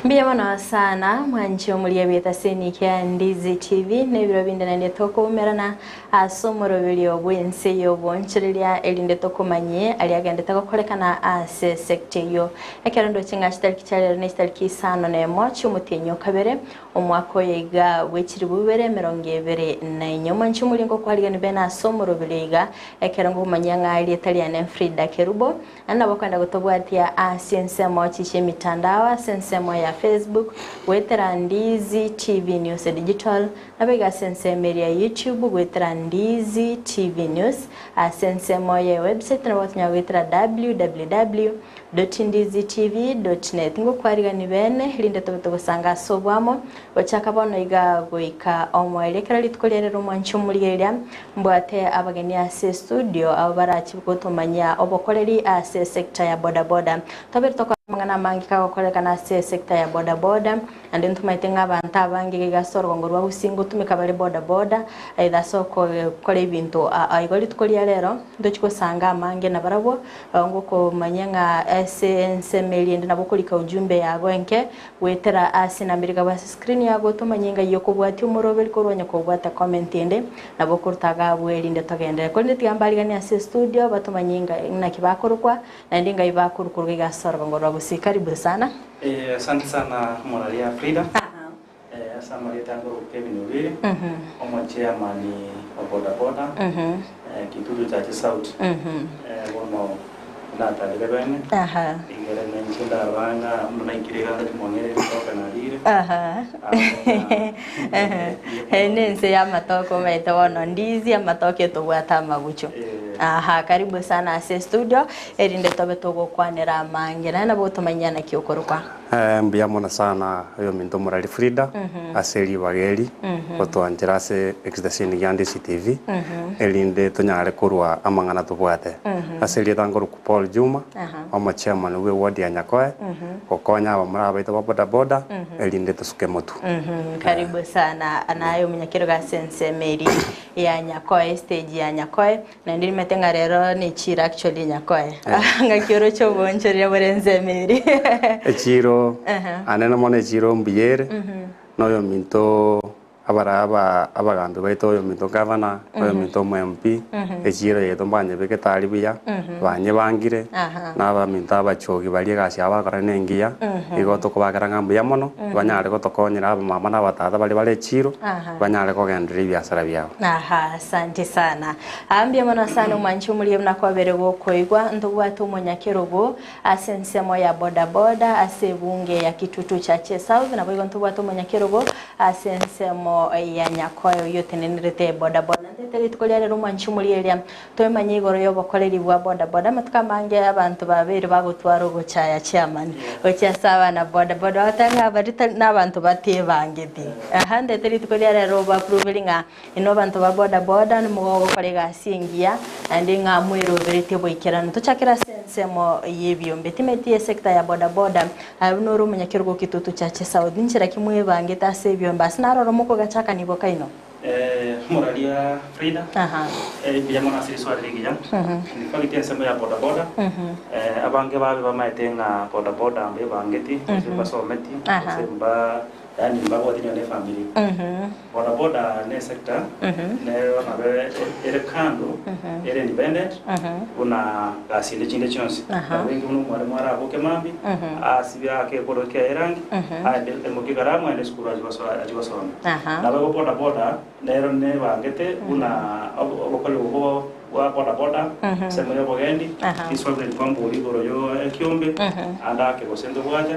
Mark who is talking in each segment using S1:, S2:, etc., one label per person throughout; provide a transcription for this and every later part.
S1: Mbuya mono sana mwanche omoria bw'etaseni kia Ndizi TV na ebiro binde naende tokoumerana ase omoroberio bw'ense y'obonchoreria erinde tokomanyie aria agendete gokorekana ase sector eyio. Ekero ndoche ng'a chitariki chia rero ne chitariki isano na emo chi'omotienyi o kabere omwaka oyo iga bw'echiribu bibere emerongo ebere na inye. Omwanche omoria ngokwarigani bene ase omoroberio iga ekero ngokomanyia ng'a erieta riane Frida Kerubo Naende nabo okwenda gotobwatia ase ensemo chi'emitandao ase ensemo ya Facebook, goetera Ndizi TV News Digital, naboigo ase ensemo eria ya YouTube goetera Ndizi TV News, ase ensemo ye website nabo gotonyara goetera www.ndizitv.net. Ngokwarigani bene rinde tobe togosanga ase oboamo gochaka bono iga goika omoerio. Ekero rituko ria rero omwanchi omorigereria Mbwate abageni ase estudio abwo barache gotomanyia obokoreri ase esector ya bodaboda. Tobere tokora amang'ana amange kagokorekana ase esector ya bodaboda, naende ntomaete ng'a abanto abange iga ase orogongo rwa Gusii ngotumeka bare bodaboda either ase okokora ebinto aa. Igo rituko ria rero ntochi gosanga amange nabarabwo ngokomanyia ng'a ase ensemo eria ende nabo okorika ujumbe yago enke Goetera ase enamba ere ase screen yago tomanye ng'ai okobwatia omoroberi korwa onye kobwate comment ende nabo okoruta iga abwo erinde togenderere. Korende tiga mbariganie ase estudio batomanye ng'a naki bakorokwa naende ng'ai bakorwa korwa iga ase orogongo rwa Gusii. Karibu sana.
S2: Eh, asante sana Moraria Frida. Eh, ase amarieta ankorokwa Kevin Obiri, omochairman o boda boda, eh, Kitutu Chache South. Eh, bono natarire bene, igere ninche ndaba ng'a buna naikire iga ndachimong'ere ritoke narire.
S1: Eye nense y'amatoke omanyete bono ndizi amatoke tobwate amagucho. Aha, karibu sana ase estudio erinde tobe togokwanera amange naende nabo otomanyia naki okorokwa.
S3: Mbuya mono sana oyominto omorari Frida ase ribaga eri gotwanchera ase exitesheni gia Ndizi TV erinde tonyare korwa amang'ana tobwate. Ase erieta nkorokwa Paul Juma, omochairman bwe ward ya Nyakoe, gokonya abamura abaito ba boda boda erinde tosuke motwe.
S1: Karibu sana naye omonyakerogo ase ensemo eria ya Nyakoe, estage ya Nyakoe. Naende nimanyete ng'a rero nechiiro actually nyakoe. Ng'aki oroche obonchoreria bore ensemo eria.
S3: Echiiro, anene mono echiiro mbuya ere, na oyominto abara aba abagambi baito oyominto gavana, oyominto omo MP, echiiro yaito mbanyebegete aria buya, banyebangire, na abaminto abachogi baria egasi yabo bagokora nengiya, igo tokobakera ng'a mbuya mono, banyare gotokonyera abamama na abatata baria bare echiiro. Banyare kogendereria ebiasara biabo.
S1: Aha, asante sana. Aa mbuya mono sana omwanchi omoria buna kwabere gokoigwa ntobwate omonyakerogo ase ensemo ya boda boda ase ebunge ya Kitutu Chache South naboigo ntobwate omonyakerogo ase ensemo ya Nyakoe oyio otenenerete boda boda. Ntete rituko ria rero omwanchi omoria eria Twemanye igoro y'obokoreri bwa boda boda. Amatuko amange abanto babeire bagotwara ogochaya chairman gochia ase abana boda boda bagoteba ng'a baria tari nabanto batebangeti. Aha ndete rituko ria rero obapruveri ng'a inwe abanto ba boda boda nimogokora egasi engiya naende ng'a mweroberetie boikeranu. Tochakere ase ensemo y'ebiombe. Timeti esector ya boda boda aye buna ore omonyakerogo Kitutu Chache South inchera ki mwebangete ase ebiombe ase naroro mokogachaka nigo kaino?
S2: Moraria Frida, mbuya mono ase riswali rigiya. In fact ensemo ya boda boda, abange babe bamaete ng'a boda boda mbebangeti, gose mbasometi, gose mba yaani mbabwati nonya na efamiri. Boda boda ne esector nero nabo ere kando, ere independent buna gasi ende chinde chionsi. Nabo inki buna omwalimu araboke mambia, asibe aake ekoro kiaye erangi, aende aimokie ekaramu aende esukuru achie gosoma. Naboigo boda boda nero nebangete buna obokoreri obwo bwa boda boda, ensemo y'obogendi, riswali riri kwamboria igoro y'ekiombe, ande ake gose ntobwate,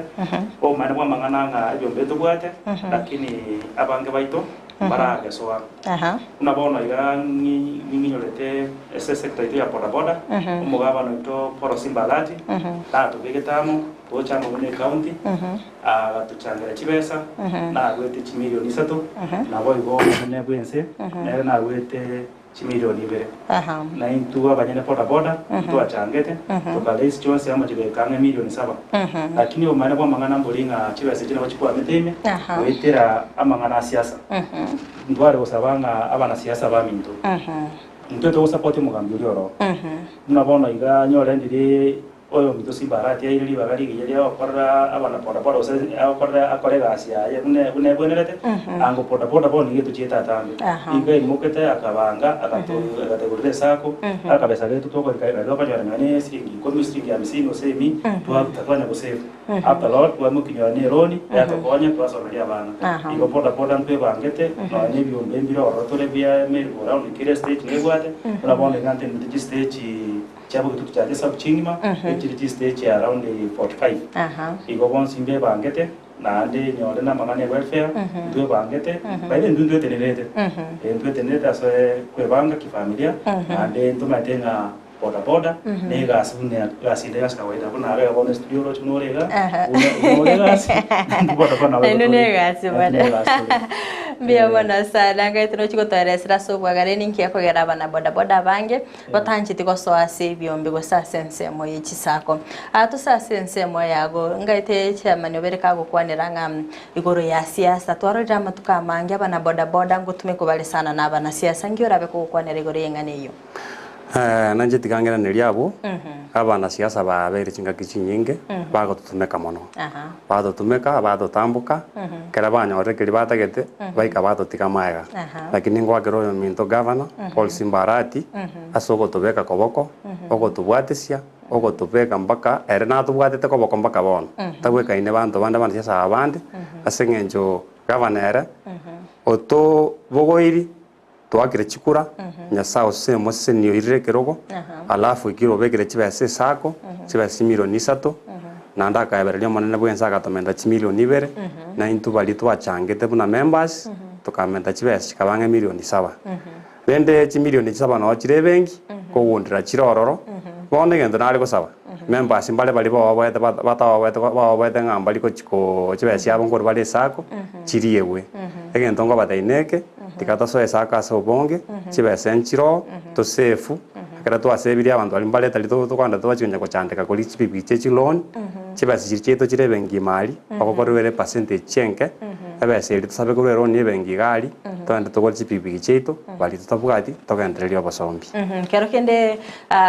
S2: obomaene bw'amang'ana ng'a ebiombe ntobwate, lakini abange baito mbaragesoa. Buna bono iga ng'inyorete ase esector yaito ya boda boda, omogabana oito Paul Simba Alati, natobegete amo, toche amo buna ecounty, Agatochangera chibesa, naruete chimilioni isato, naboigo omonene bw'ense nere naruete chimilioni ibere. Na intwe abanyene boda boda ntwachangete, tokaraise chionsi amo chigaika ang'e milioni saba. Lakini obomaene bw'amang'ana mbori ng'a chibesa echi nabo chikwamete ime, goetera amang'ana a siasa. Ntware gosaba ng'a abanasiasa baminto, intwe togosupport omogambi oria oroo. Buna bono iga nyore ndiri. Oyominto Simba aratiaire ribaga rigiya ria gokorera abana bodaboda gose agokorere akore egasi yaye buna buna ebwenerete, ango bodaboda bono nigo etochiete atambe. Igo aimokete akabanga agato agategorera esako, akabesa getu tokorika nari tokonyora nonya ne esiringi ikomi, esiringi hamsini gose emi, twaruta twanya gosave. After all, twaimokia nonya ne eloni, yatokonya twasomeria abana. Igo bodaboda ntwebangete, nonya ne ebiombe mbire ororo tore bia merry go round kera estage nebwate, buna bono iga ntenenete chistage. Chiabo getutu chia Jesabu chingima, echire chistage around 45. Igo bonsi mbebangete, naende nyore namang'ana e welfare, ntwebangete, by the way intwe ntwetenerete, eh ntwetenerete ase kwebanga kifamilia, naende ntomanyete ng'a boda boda na egasi buna egasi ende yonsi kawaida, buna iga bono estudio oroche buna ore iga, buna buna ore egasi, naintwe boda boda nabo igo
S1: Naintwe
S2: tore,
S1: negasi
S2: naintwe
S1: bono.
S2: negasi tore.
S1: Mbuya mono sana, ngai torochi gotoeresera ase obwagare ninki ekogera abana boda boda abange. Batancheti gosoa ase ebiombe gose ase ensemo ye chisako. Aa tose ase ensemo yago, ngaete chairman obere kagokwanera ng'a igoro ya siasa. Twarorire amatuko amange abana boda boda ngotumekwa bare sana na abanasiasa. Nki orabe kogokwanera igoro y'eng'ana eyio?
S3: Nanche tiga ng'iranerie abwo, abanasiasa babeire chingaki chinyinge bagototumeka mono. Batotumeka, batotamboka, ekero banyorire keria batagete, baika batotiga magega. Lakini ngoakera oyominto gavana, Paul Simba Arati, ase ogotobeka koboko, ogotobwatesia, ogotobeka mpaka ere natobwatete koboko mpaka bono. Tagwekaine banto bande abanasiasa aba bande, ase eng'encho gavana ere, otobogoiri. Twakire chikura, Nyasae ose omoseseni oirire ekerogo, alafu ekero obekire chibesa esako, chibesa chimilioni isato, naende akaebereria omonene bwense agatomenta chimilioni ibere, na intwe baria twachangete buna members, tokamenta chibesa chikaba ang'e milioni saba. Rende chimilioni saba noo chire ebenki, kogundera chire ororo, bono egento nare gosaba, members mbare baria baoboete bataoboete baoboete ng'a mbari gochi koo chibesa chiabo nkorwa bare esako, chiriegwe. Egento nkobatebia neke. Tiga tosoe esako ase obonge, chibesa nchiroo, tosefu, ekero twasebirie abanto baria mbare tari tokogenda tobachi konya gochandeka koria chipikipiki chie chiloan, chibesa chiria chiaito chire ebenki ime aria, bagokorerwa ere epercentage chenke, ebesa eria tosabe korwa eloan ya ebenki iga aria, togende togore chipikipiki chiaito, baria totabwati, togendererie obosombi.
S1: Kero kende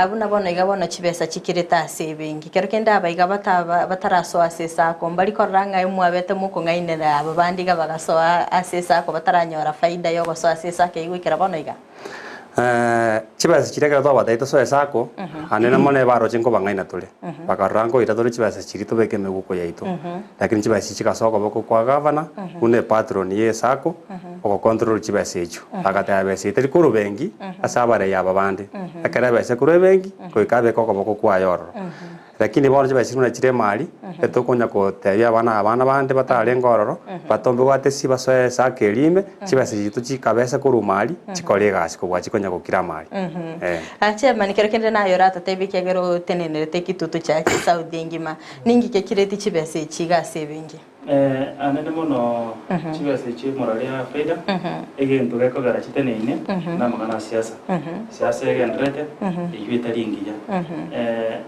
S1: buna bono iga bono chibesa chikirete ase ebenki, kero kende aba iga batarasoa ase esako, mbari korora ng'a mwabete mokong'ainera aba bande iga bagasoa ase esako bataranyora faida y'ogosoa ase esako eyio goikera bono iga?
S3: Chibesa chiria ekero twabatebia tosoe esako, naende mono ebaroche nkobang'aina tore, bakarora nkoira tore chibesa chiria tobeke emeguko yaito. Lakini chibesa echi chigasoa okoboko kwa gavana, buna epatron ya esako, ogocontrol chibesa echio. Agateba besa eye teri korwa benki ase abarei aba bande. Ekero ebesa ekorwa ebenki, goika abeke okoboko kwaye ororo. Lakini bono chibesa chiria buna chire emari, etokonya kotebia abana abana bande batarenge ororo, batombe bwate esi basoe esako eria ime, chibesa chiaito chikabesa korwa mari, chikore egasi kobua chikonya gokira amari. Eh.
S1: Chairman, kero kende naye oratatebie ekiagera otenenerete ekitutu chia South engima, ninki gekireti chibesa echi iga ase ebenki?
S2: Anene mono chibesa echi moraria faida, egento gekogera chiteneine namang'ana a siasa. Siasa egendererete, eyio etari engiya.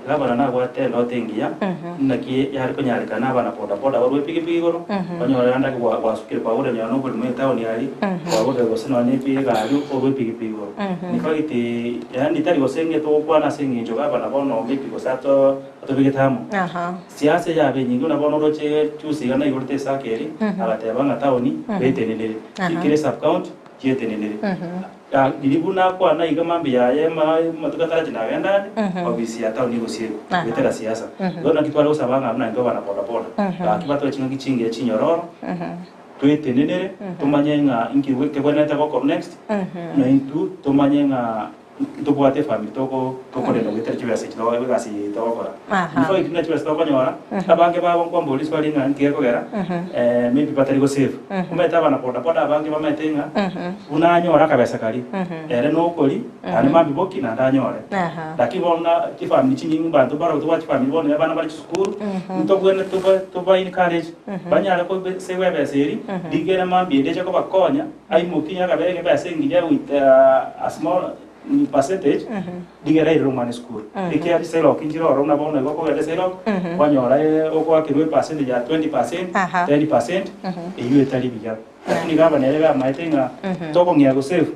S2: Gavana nabwate endoto engiya, naki yare konyarekana abana boda boda barwe epigipigi igoro, onyore naende ake gwasukire kwagorire nonya na oborimo etown aria, kwagorire gose nonya na egari orwe epigipigi igoro. In fact, yaani tari gose ng'a togokwana ase eng'encho gavana bono maybe gose ato atobegete amo. Siasa yabe enyinge buna bono oroche juzi iga naigorete esako eri, agateba ng'a town betenenere, kera esub county chietenenere. Riria buna akwana iga mambia yaye amatuko atarachi nagenda ande, ofisi ya town egosiekwa, goetera siasa. Igo naki tware gosaba ng'a buna intwe abana boda boda, gaki batoe ching'aki chingiya chinyororo, twetenenere, tomanye ng'a inki kebwenerete gokorwa next, na intwe tomanye ng'a Ntobwate efamiri toko tokorenda goetera chibesa echi togo egasi eye togokora.
S1: Aha.
S2: In fact buna chibesa tokonyora, abange babo nkwamboria riswali ng'a nki gekogera maybe batari gosave. Omanyete abana boda boda abange bamaete ng'a buna anyore akabesa karia, ere nokori naende mambia boki naende anyore.
S1: Aha.
S2: Lakini bono na chifamiri chinyinge mbanto mbaro tobwate chifamiri bono abana bare chisukuru, ntobwenerete toba toba encourage banyare kobe save ebesa eria, rigere mambia ende eche kobakonya. Aimokie akabeke ebesa engiya with a small percentage rigere airere omwana esukuru. Ekiagera chisailok nchire ororo buna bono igo okogenda esailok kwanyora ogoakerwa epercentage ya 20%, 10% eywo etari buya. Lakini gavana ere gamaete ng'a tokong'ea gosave.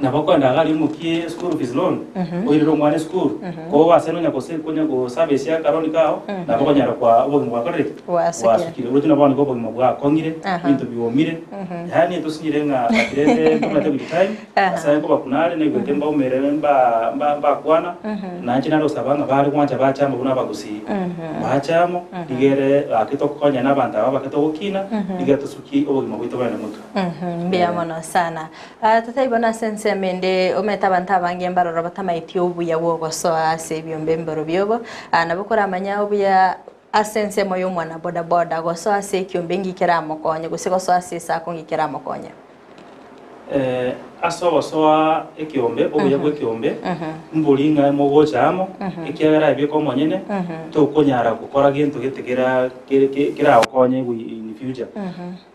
S2: Nabo okoenda iga aria omokie eschool fees loan, oirere omwana esukuru, koba ase nonya gose konya goservice akaroni kao, nabo okonyara kwa obogima bwakorire ki?
S1: Bwasukire.
S2: Bwasukire. Oroche nabo bono igo obogima bwakong'ire,
S1: Aha.
S2: ebinto biomire, yaani tosinyire ng'a but rende ntomanyete with time, Nyasaye nkobakuna are, naigwete mbaumere mba mba mbakwana, na inche nare gosaba ng'a bare gwancha bache amo buna abagusii. Bache amo, rigere gaki tokonyane na abanto aba abake togokina, rigere tosukie obogima bwaito bogende motwe.
S1: Mbuya mono sana. Ah, totari bono ase ensemo ende omanyete abanto abange mbaroro batamaeti obuya bw'ogosoa ase ebiombe emboro biobo. Ah, nabo koramanya obuya ase ensemo ya omwana bodaboda gosoa ase ekiombe nki keramokonye gose gosoa ase esako nki keramokonye.
S2: Eh, ase ogosoa ekiombe, obuya bw'ekiombe, mbori ng'a mogocha amo, ekiagera aye bweka omonyene, tokonyara gokora gento gete kera kere ke keragokonye in future.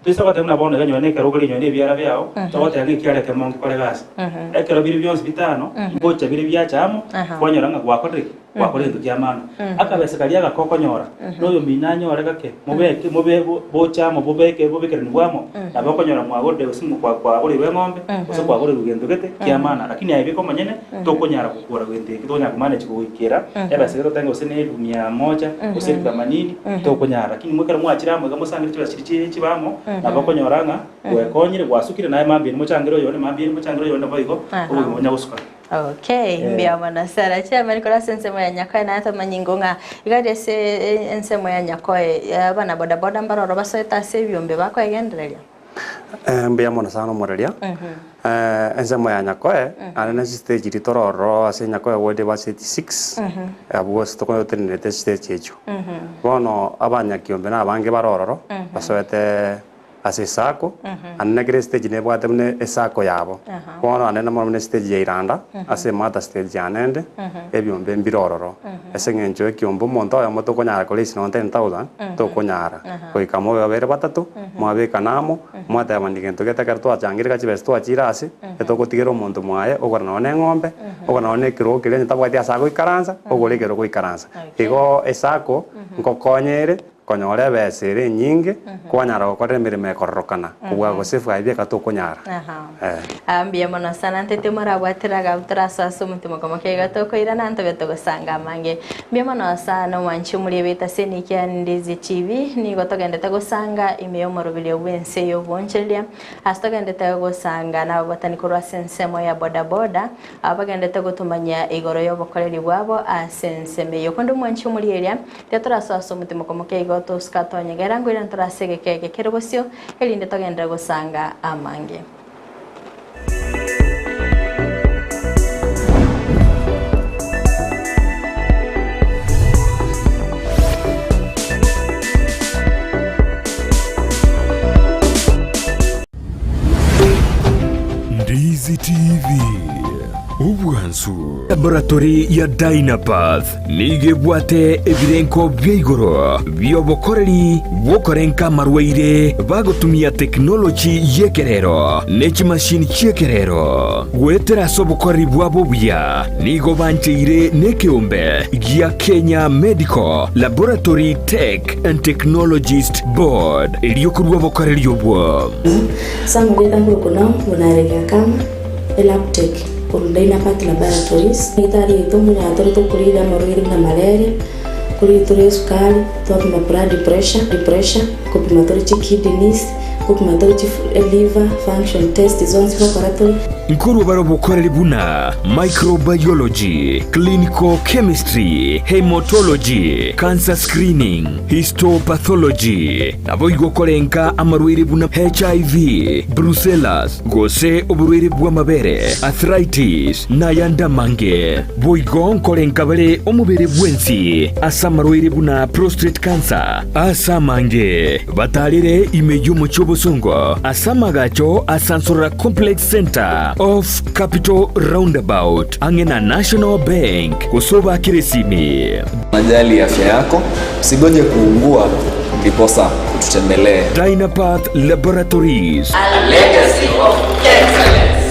S2: Toisa goteba buna bono iga nyowe nekero okore nyowe na ebiara biao, togoteba ng'a ekiara ekemo nkekore egasi. Ekero bire bionsi bitano, ngocha bire biacha amo, kwanyora ng'a gwakorire ki? Gwakorire egento kia maana. Akabesa karia agake okonyora, na oyomino anyore gake, mobeke mobe boche amo bobeke bobekerani bwamo, nabo okonyora mwagorire gose kwa kwagoreirwe eng'ombe, gose kwagoreirwe gento gete kia maana. Lakini aye beka omonyene, tokonyara gokora gento ekio, tokonyara komanage goikera ebesa eria totebe gose ne elfu mia moja, gose elfu themanini, tokonyara. Lakini ekero mwachire amo iga mosangere chibesa chiria chibe amo, nabo okonyora ng'a gwekonyire, gwasukire, naye mambia mochangerwe oyonde, mambia mochangerwe oyonde boigo, obogima bonya gosuka.
S1: Okay, mbuya mono Sarah. Chairman korwa ase ensemo ya Nyakoe naye tomanyi ingo ng'a iga aria ase ensemo ya Nyakoe abana bodaboda mbaroro basoete ase ebiombe bakoegendereria?
S3: Mbuya mono sana omoreria. Ensemo ya Nyakoe, naende ne chistage chiria tore ororo ase Nyakoe ward eba 36, abwo gose tokotenenerete chistage echio. Bono abanyakiombe na abange bare ororo, basoete ase esako, naende na kera estage nebwate buna esako yabo. Bono naende na mono buna estage ya Iranda, ase emata stage yane ende, ebiombe mbire ororo. Ase eng'encho ekiombe omonto oyomo tokonyara koraise nonye 10,000, tokonyara. Goika mobe babere batato, mwabekana amo, mwatebani gento gete ekero twachangire iga chibesa twachire ase, etogotigera omonto mwaye, ogora nonye na eng'ombe, ogora nonye na ekerogo keria onye tabwati ase agoikaransa, ogore ekerogo oikaransa. Igo esako, nkokonya ere, konyora ebesa ere enyinge, kwanyara gokora emeremo ekororokana, kobua gose efae bieka tokonyara.
S1: Aha. Mbuya mono sana ntete morabwatera agabu torasoa ase omotimo komoke iga tokoirana ntobe togosanga amange. Mbuya mono sana omwanchi omoriebete ase eniki ya Ndizi TV nigo togendete gosanga ime y'omoroberio bw'ense y'obonchereria ase togendete gosanga nababwatani korwa ase ensemo ya bodaboda Abagendete gotomanyia igoro y'obokoreri bwabo ase ensemo eyio. Konde omwanchi omorieria, tiga torasoe ase omotima komokia igo tosuka tonyegera, ngoirane tore ase egeka eke kere bosio, erinde togenderere gosanga amange.
S4: Ndizi TV, obwansu. Laboratory ya Dynapath nigo ebwate ebirenko bia igoro bi'obokoreri bw'okorenka amarwaire bagotumia tekinoloji y'ekerero ne chimashini chi'ekerero. Goetera ase obokoreri bwabo obuya nigo bancheire nekeombe gia Kenya Medical Laboratory Tech and Technologist Board erio korua obokoreri obwo.
S5: Samuel Etanguru Kunao buna Akama, Elabtech, korwa Dynapath Laboratories. Daktari oito mbuna tore tokorigia amarwaire buna malaria, korigia tore esukari, twapima blood pressure, pressure, kopima tore chikidneys, kopima tore chi liver function test zonsi gokora tore.
S4: Nkorwa bare obokoreri buna microbiology, clinical chemistry, haematology, cancer screening, histopathology, naboigo korenka amarwaire buna HIV, brucellas, gose oborwaire bw'amabere, arthritis, nayande amange. Boigo nkorenka bare omobere bwensi ase amarwaire buna prostate cancer, ase amange batarire ime y'omochie obosongo ase amagacho a Sansorora Complex Centre off Capital Roundabout ang'e na National Bank gose obakere esimi.
S6: Unajali afya yako, usigoje kuugua ndiposa ututembelee.
S4: Dynapath Laboratories.
S7: A legacy of excellence.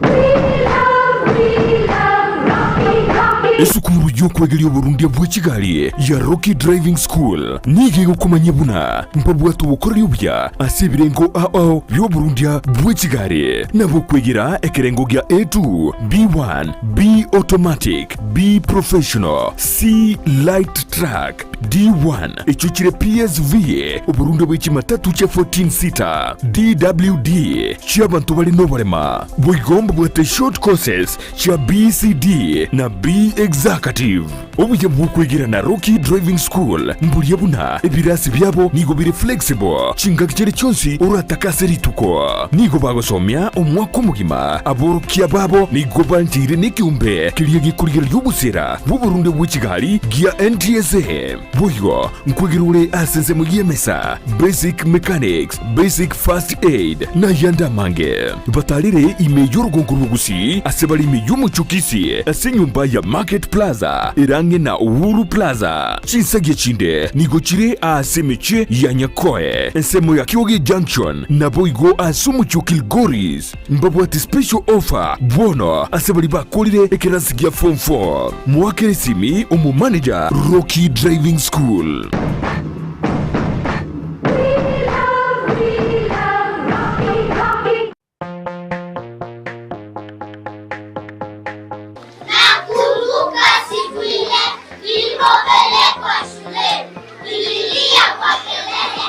S8: We love, we love Rocky, Rocky.
S4: Esukuru y'okwegeria oborundia bwe chigari ya Rocky Driving School nigo egokomanyia buna mbabwate obokoreri obuya ase ebirengo ao ao bi'oborundia bwe chigari, nabo okwegera ekerengo gia A2, B1, B Automatic, B Professional, C Light Truck, D1, echio chire PSV, oborundia bwe chimatatu chia 14 seater, DWD, chi'abanto bare noborema. Boigo mbabwate short courses chia BCD na B Executive. Obuya bw'okwegera na Rocky Driving School mboria buna ebirasi biabo nigo bire flexible chingaki chiria chionsi oratake ase rituko. Nigo bagosomia omwaka omogima. Aborokia babo nigo bancheire nekeombe keria gekorigereria obosera bw'oborunde bwe chigari gia NTSA. Boigo nkwegera ore ase ensemo y'emesa, basic mechanics, basic first aid, na ayande amange. Batarire ime y'orogongo rwa Gusii ase bare ime y'omochie o Kisii ase enyomba ya Market Plaza ere ang'e na Uhuru Plaza. Chinsagia chinde nigo chire aase emechie ya Nyakoe, ensemo ya Kioge Junction, naboigo ase omochie o Kilgoris. Mbabwate special offer bono ase baria bakorire ekerasi gia form 4. Moakere esimi omomanager Rocky Driving School.
S8: Nakumbuka siku ile nilipopelekwa shuleni, nililia kwa kelele.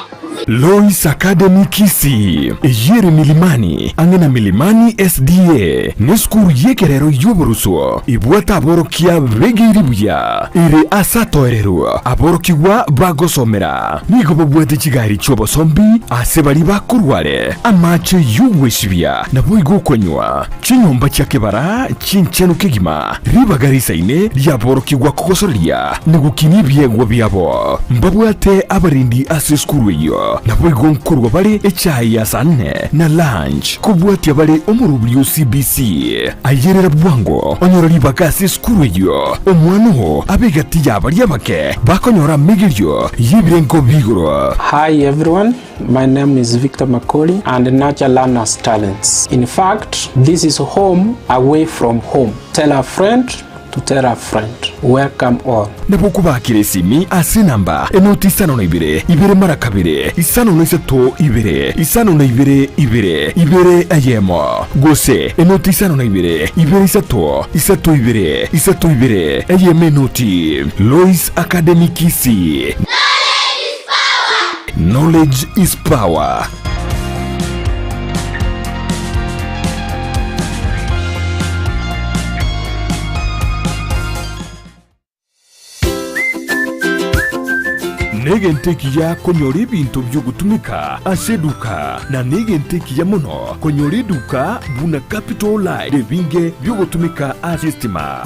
S4: Lois Academy Kisii, eyio ere Milimani, ang'e na Milimani SDA, nesukuru y'ekerero y'oboruso ebwate aborokia begeire buya, ere ase atoererwe aborokigwa bagosomera. Nigo babwate chigari chi'obosombi ase baria bakorwa are, amache y'ogwesibia, naboigo okonywa. Chinyomba chia kebara chinchenu kegima, ribaga risaine riaborokigwa kogosoreria na gokinia ebiegwa biabo. Mbabwate abarendi ase esukuru eyio, naboigo nkorua bare echae ya saa nne na lunch, kobwatia bare omorobiri o CBC. Ayerera bwango onyore ribaga ase esukuru eyio, omwana oo abe egati ya baria abake bakonyora amegerio y'ebirengo bi'igoro.
S9: Hi everyone, My name is Victor Makori and Nurture Learners Talents. In fact, this is home away from home. Tell a friend to tell a friend. Welcome all.
S4: Nabo okobakera esimi ase enamba enoti isano na ibere, ibere mara kabere, isano na isato ibere, isano na ibere ibere, ibere eyemo, gose enoti isano na ibere, ibere isato, isato ibere, isato ibere, eyemo enoti. Lois Academy Kisii. Knowledge is power. Negento ekiya konyora ebinto biogotumeka ase eduka, na negento ekiya mono konyora eduka buna Capital Light ebinge biogotumeka ase estima,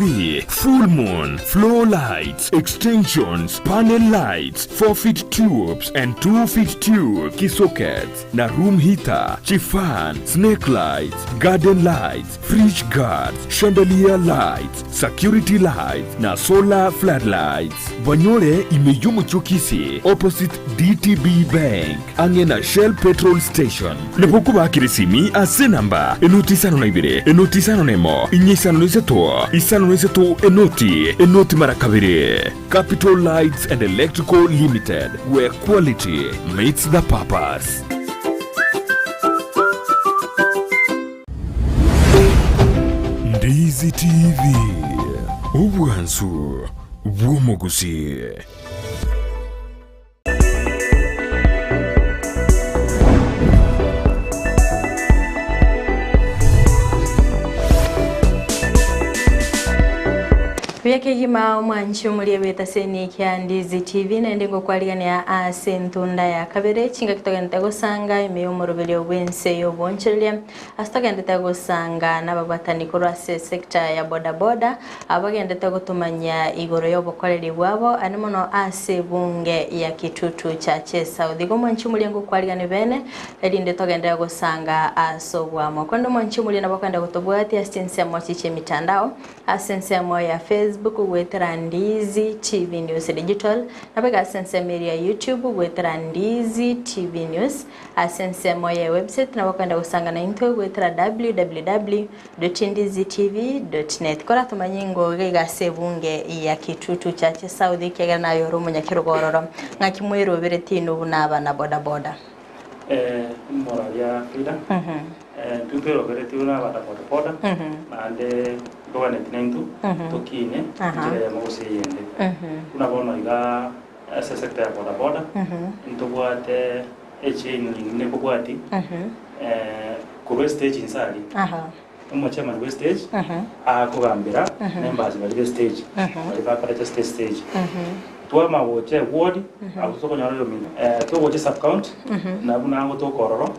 S4: Full Moon, Flow Lights, Extensions, Panel Lights, 4 feet tubes and 2 feet tubes, key sockets, na room heater, chifan, snake lights, garden lights, fridge guards, chandelier lights, security lights, na solar floodlights. Banyore ime y'omochie o Kisii opposite DTB Bank ang'e na Shell petrol station. Nabo okobakera esimi ase enamba enoti isano na ibere enoti isano na emo inye isano na isato isano na isato enoti enoti mara kabere. Capital Lights and Electrical Limited, where quality meets the purpose. Ndizi TV, obwansu bw'omogusi.
S1: Buya kegima omwanchi omoria bw'etaseni kia Ndizi TV naende ngokwarigania ase entunda ya kabere chingaki togenderete gosanga ime y'omoroberio bw'ense y'obonchoreria ase togenderete gosanga nababwatani korwa ase esector ya bodaboda Abagendete gotomanyia igoro y'obokoreri bwabo aria mono ase ebunge ya Kitutu Chache South. Igo omwanchi omoria ngokwarigani bene, erinde togenderere gosanga ase oboamo. Korende omwanchi omoria nabo okogenda gotobwatia ase chinsemo chi'emitandao, ase ensemo ya Facebook. Facebook goetera Ndizi TV News Digital, nabo iga ase ensemo eria ya YouTube goetera Ndizi TV News. Ase ensemo ye website nabo okogenda gosanga naintwe goetera www.ndizitv.net. Koratomanye ingo iga iga ase ebunge ya Kitutu Chache South ekiagera naye ore omonyakerogo ororo. Ng'aki mweroberetie inwe buna abana bodaboda?
S2: Eh, moraria Frida. Eh, intwe tweroberetie buna abana bodaboda, naende ntoganeti naintwe tokine enchera eyemo gose eyende. Buna bono iga ase esector ya bodaboda, ntobwate echain nekobwati korwa estage inse aria. Omochairman bwa estage akogambera members baria be stage baria bakorete stage stage. Twamanya gocha eward abwo tokonyora oyominto togocha sub county nabwo nago toka ororo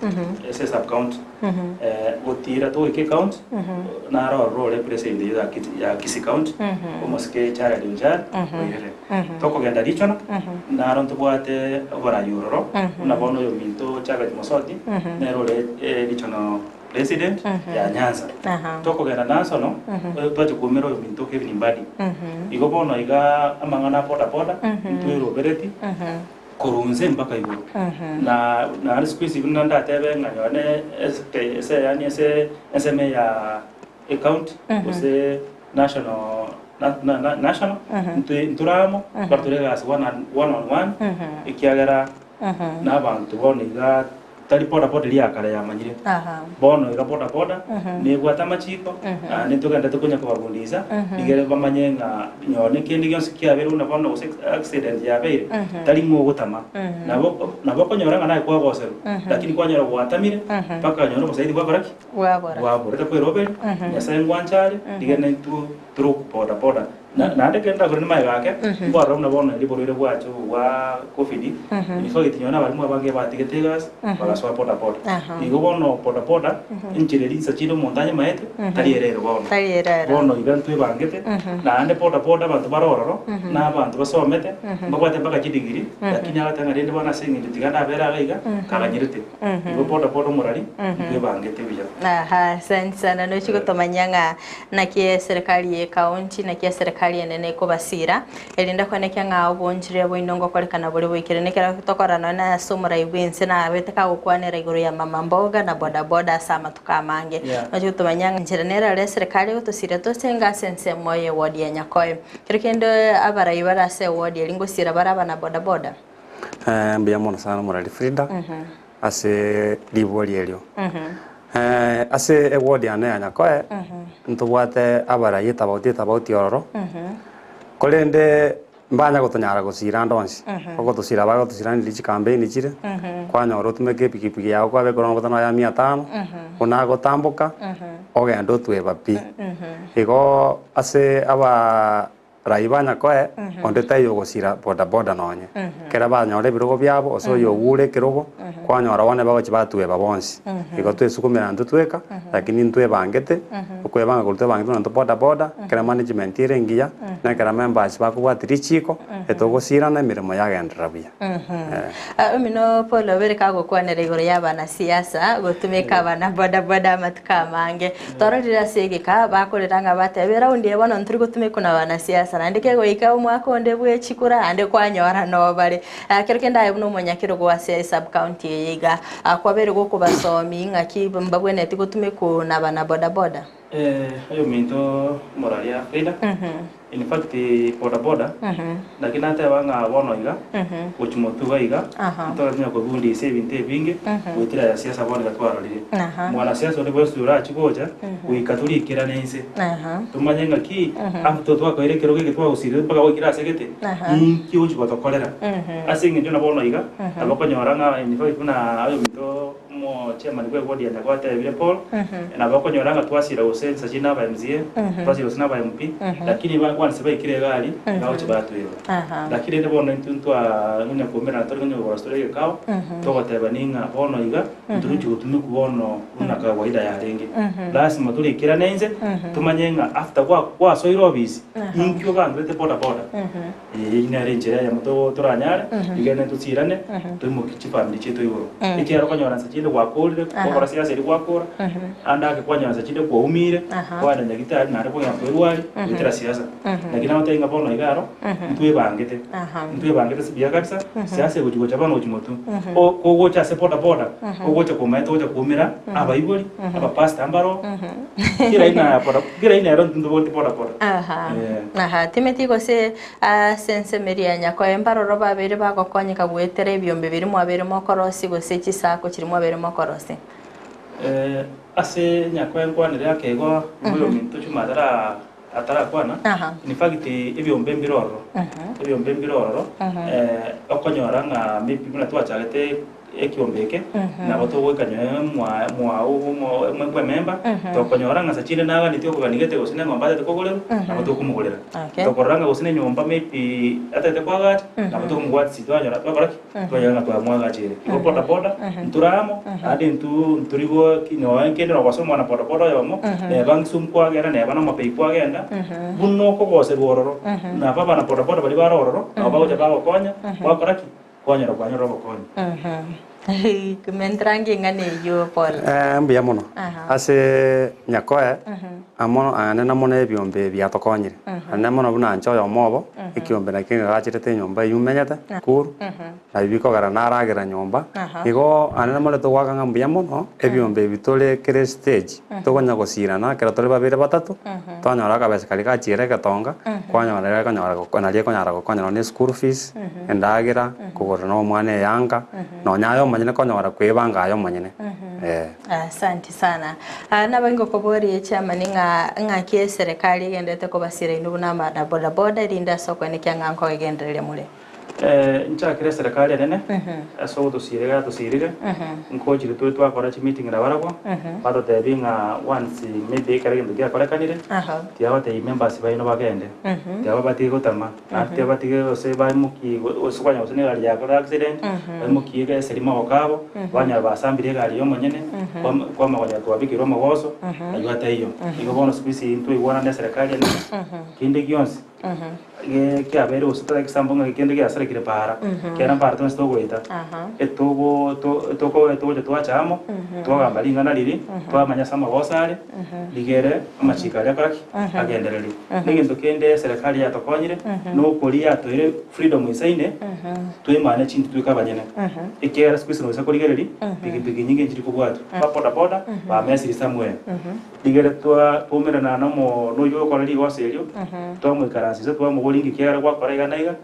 S2: ase esub county gotira togoika ecounty naro ororo ore president ya Kisii county omosike Jared Onchari oirire. Tokogenda regional naro ntobwate oborai ororo buna bono oyominto Jared Mosoti nere ore regional President ya Nyanza. Tokogenda Nasono, twacha koumera oyominto Kevin Mbadi. Igo bono iga amang'ana a boda boda ntwerobereti korwa inse mpaka igoro. Na naende siku hizi buna ndatebe ng'a nonye ese ese yaani ese ensemo ya ecounty gose national na na national ntwe nture amo ekero tore egasi one and one on one ekiagera na abanto bono iga Tari boda boda eria ya kare yamanyire. Bono iga boda boda nebwate amachiko naende ntogenderete konya kobabundisa rigere bamanye ng'a nonye kende gionsi kiabeire buna bono gose accident yabeire tari ng'a ogotama. Nabo nabo okonyora ng'a naye kwagoserwa lakini kwanyora gwatamire mpaka nyora obosaidi bwakora ki?
S1: Bwabora.
S2: Bwabora. Takweroberia Nyasaye ngwancha are rigere naintwe tore boda boda. Na naende ekero ndakore namagega ake, nkwarora buna bono erio oborwaire bwacha obo bwa covid, in fact nonye na abalimu abange batigete egasi, bagasoa boda boda. Igo bono boda boda, enchera eria chinsa chinde omonto anyemaete, tari ere ere bono.
S1: Tari ere ere.
S2: Bono iga ntwebangete, naende boda boda abanto bare ororo, na abanto basomete, mbabwate mpaka chidegree, lakini agateba ng'a rende bono ase eng'encho tiga ndabere iga iga, kaganyerete. Igo boda boda omorari, ntwebangete buya.
S1: Aha, asante sana. Nochi gotomanyia ng'a Naki eserekari y'ekaunti, naki eserekari enene ekobasiira, erinde koenekia ng'a obonchiria bwaino ngokorekana bore boikire. Nekero tokorora nonya na ase omorai bw'ense nabete kagokwanera igoro ya mama mboga na boda boda ase amatuko amange.
S2: Yeah.
S1: Nochi gotomanya ng'a enchera nere ore eserekari egotosiira tosenge ase ensemo y'eward ya Nyakoe. Kero kende abarai bare ase eward eria ngosiira bare abana boda boda.
S3: Mbuya mono sana omorari Frida ase ribori erio. Ase eward yane ya Nyakoe ntobwate abarai etabauti etabauti ororo, korende mbanya gotonyara gosira ande onsi, ogotosira bagotosira riria chikampeni chire, kwanyora otumeke epikipiki yago kwabeka ororo gotana ya mia tano, buna agotamboka ogende otweba pi. Igo ase abaa. Rai banyakoe, onde taiyo ogosira bodaboda nonye. Ekero banyora ebirogo biabo, ase oyo ogure ekerogo, kwanyora bono bagochia batueba bonsi. Igo twesukumera intwe tweka, lakini ntwebangete, okwebanga korwa twebangete buna intwe bodaboda, ekero management ere engiya, na ekero members bakobwatia richiko, etogosirana emeremo yagenderera buya. Eh.
S1: Omino Paul obere kagokwanera igoro y'abanasiasa gotumeka abana bodaboda amatuko amange. Twarorire ase egeka bakorera ng'a batebe eraundi eye bono ntori gotumekwa na abanasiasa naende kegoika omwaka onde bwe chikura naende kwanyora noo bare. Kero kende aye buna omonyakerogo ase esub county eye iga kwabeire gokobasomi ng'aki mbabwenereti gotumekwa na abana boda boda?
S2: Oyominto moraria Frida. In fact boda boda naki nateba ng'a bono iga gochia motuga iga ntonya kobundisia ebinto ebinge goetera ya siasa bono iga twarorire. Mwanasiasa onde bwensi orachi gocha goika torikerane inse tomanye ng'aki after twakoire ekerogo eke twagosirire mpaka gwaikire ase gete inki ogochi gotokorera. Ase eng'encho buna bono iga nabo okonyora ng'a in fact buna oyominto. Omochairman bw'eward ya Nyakoe atebire Paul, nabo okonyora ng'a twasira gose nsa chinde aba MCA, twasira gose naba MP, lakini bakwanse baikire egari, bagochia batweba. Lakini rende bono intwe ntwang'ina koumerana tore ng'ina kogora tore egekao, togotebani ng'a bono iga, ntoruchi gotumekwa bono buna kawaida yarenge. Lasima torikerane inse, tomanye ng'a after gwasoire ofisi, inki oganderete boda boda. Eyio nere enchera eyemo toranyare, rigende tosirane, toimokie chifamiri chiaito igoro. Ekiagera okonyora nse chinde gwakorire, gwakora siasa eria gwakora, ande ake kwanyora nse chinde kwaumire. Okumire, kwagenda nyagitari naende kwagenda kwerwari, goetera siasa. Lakini nagotebia ng'a bono iga aro, ntwebangete, ntwebangete ase buya kabisa, siasa egochi gocha bono gochi motwe. Ko kogocha ase boda boda, ogocha komaete ogocha koumera abaibori, abapastor mbaro, kera aina ya boda, kera aina ero ntobwate boda boda.
S1: Aha.
S2: Eh.
S1: Aha, timeti gose ase ensemo eria ya Nyakoe mbaroro babeire bagokonyeka goetera ebiombe biria mwabeire mokorosia gose chisako chiria mwabeire mokorosia.
S2: Eh, ase Nyakoe nkwanere ake igo, nigo oyominto Juma atara atarakwana,
S1: Aha.
S2: in fact ebiombe mbire ororo, ebiombe mbire ororo, eh, okonyora ng'a maybe buna twachagete ekiombe eke, nabo togoika nyowe mwa mwao omo bw'ememba, tokonyora ng'a sachinde naganeti okogania gete gose na eng'ombe atagete kogorerwa, nabo tokomogorera.
S1: Okay.
S2: Tokorora ng'a gose na enyomba maybe atagete koagacha, nabo tokomobwatisia twanyora twakora ki? Twanyora ng'a twamwagacheire. Igo boda boda, ntore amo, naende intwe ntori go ki nonya kende nogosa omwana boda boda oyomo, neba ng'isumu kwagenda, neba na omapei kwagenda, buna okogoserwa ororo, nabo abana boda boda baria bare ororo, nabo bagocha bagokonya, gwakora ki? Kwanyora kwanyorire obokonyi.
S1: Mentera ng'ing'ana eyio Paul.
S3: Eh, mbuya mono.
S1: Aha.
S3: Ase Nyakoe, amo aane na mono ebiombe ebi biatokonyire. Ane mono buna inche oyomo obo, ekiombe nakio ng'agacherete enyomba eyio menyete, Nakuru, nabio bikogera naragera nyomba.
S1: Aha.
S3: Igo aane na mono togoaka ng'a mbuya mono, ebiombe ebi tore kere stage, tokonya gosirana ekero tore babere batato, twanyora akabesa karia gachiera egetonga, kwanyora riria ekonyora goko naria ekonyara gokonya nonya na eschool fees, endagera, kogorera na omwana eyanga, nonya aye omonyene konyora kwebanga aye omonyene, eh.
S1: Asanti sana. Ah, nabo ingokoboria echiamani ng'a ng'aki eserekari egenderete kobasira inwe buna amana boda boda erinde ase okoenekia ng'a nkogegendereria more.
S2: Eh, nchakere eserekari enene ase ogotosira iga yatosirire, nkochire tore twakora chimeeting nabarabwo, batotebia ng'a once maybe ekero egento giakorekanire,
S1: Aha.
S2: tiabatebia members baino bagende, tiababatige gotama. Naende tibatige gose baimokie gose kwanya gose negari yakora accident, baimokie egeseri magoko abo, banyora basambire egari ya omonyene, kwama kwama konya twabekirwe omogoso, aywo ataiyo. Igo bono siku hizi ntwaigwana na eserekari enene, kende gionsi, ge kiabeire gose tari example ng'a kende giasarekire paara, kiagera mpara twensi togoeta, etogo to etoko etogocha twacha amo, twagamba ring'ana riria, twamanya ase amagoso are. Rigere amachiko aria akora ki? Agendererie. Na egento kende eserekari yatokonyire, nokoria yatoeire freedom isaine, twemane chinto tweke abanyene. Ekiagera siku hizi noisa korigereria, pikipiki nyinge nchiri kobwatwa. Ba boda boda, bamesiri somewhere. Rigere twa twaumerana na omo na oywo okora rigoso erio, twamoikaransa inse twamoboria inki kiagera gwakora iga na iga,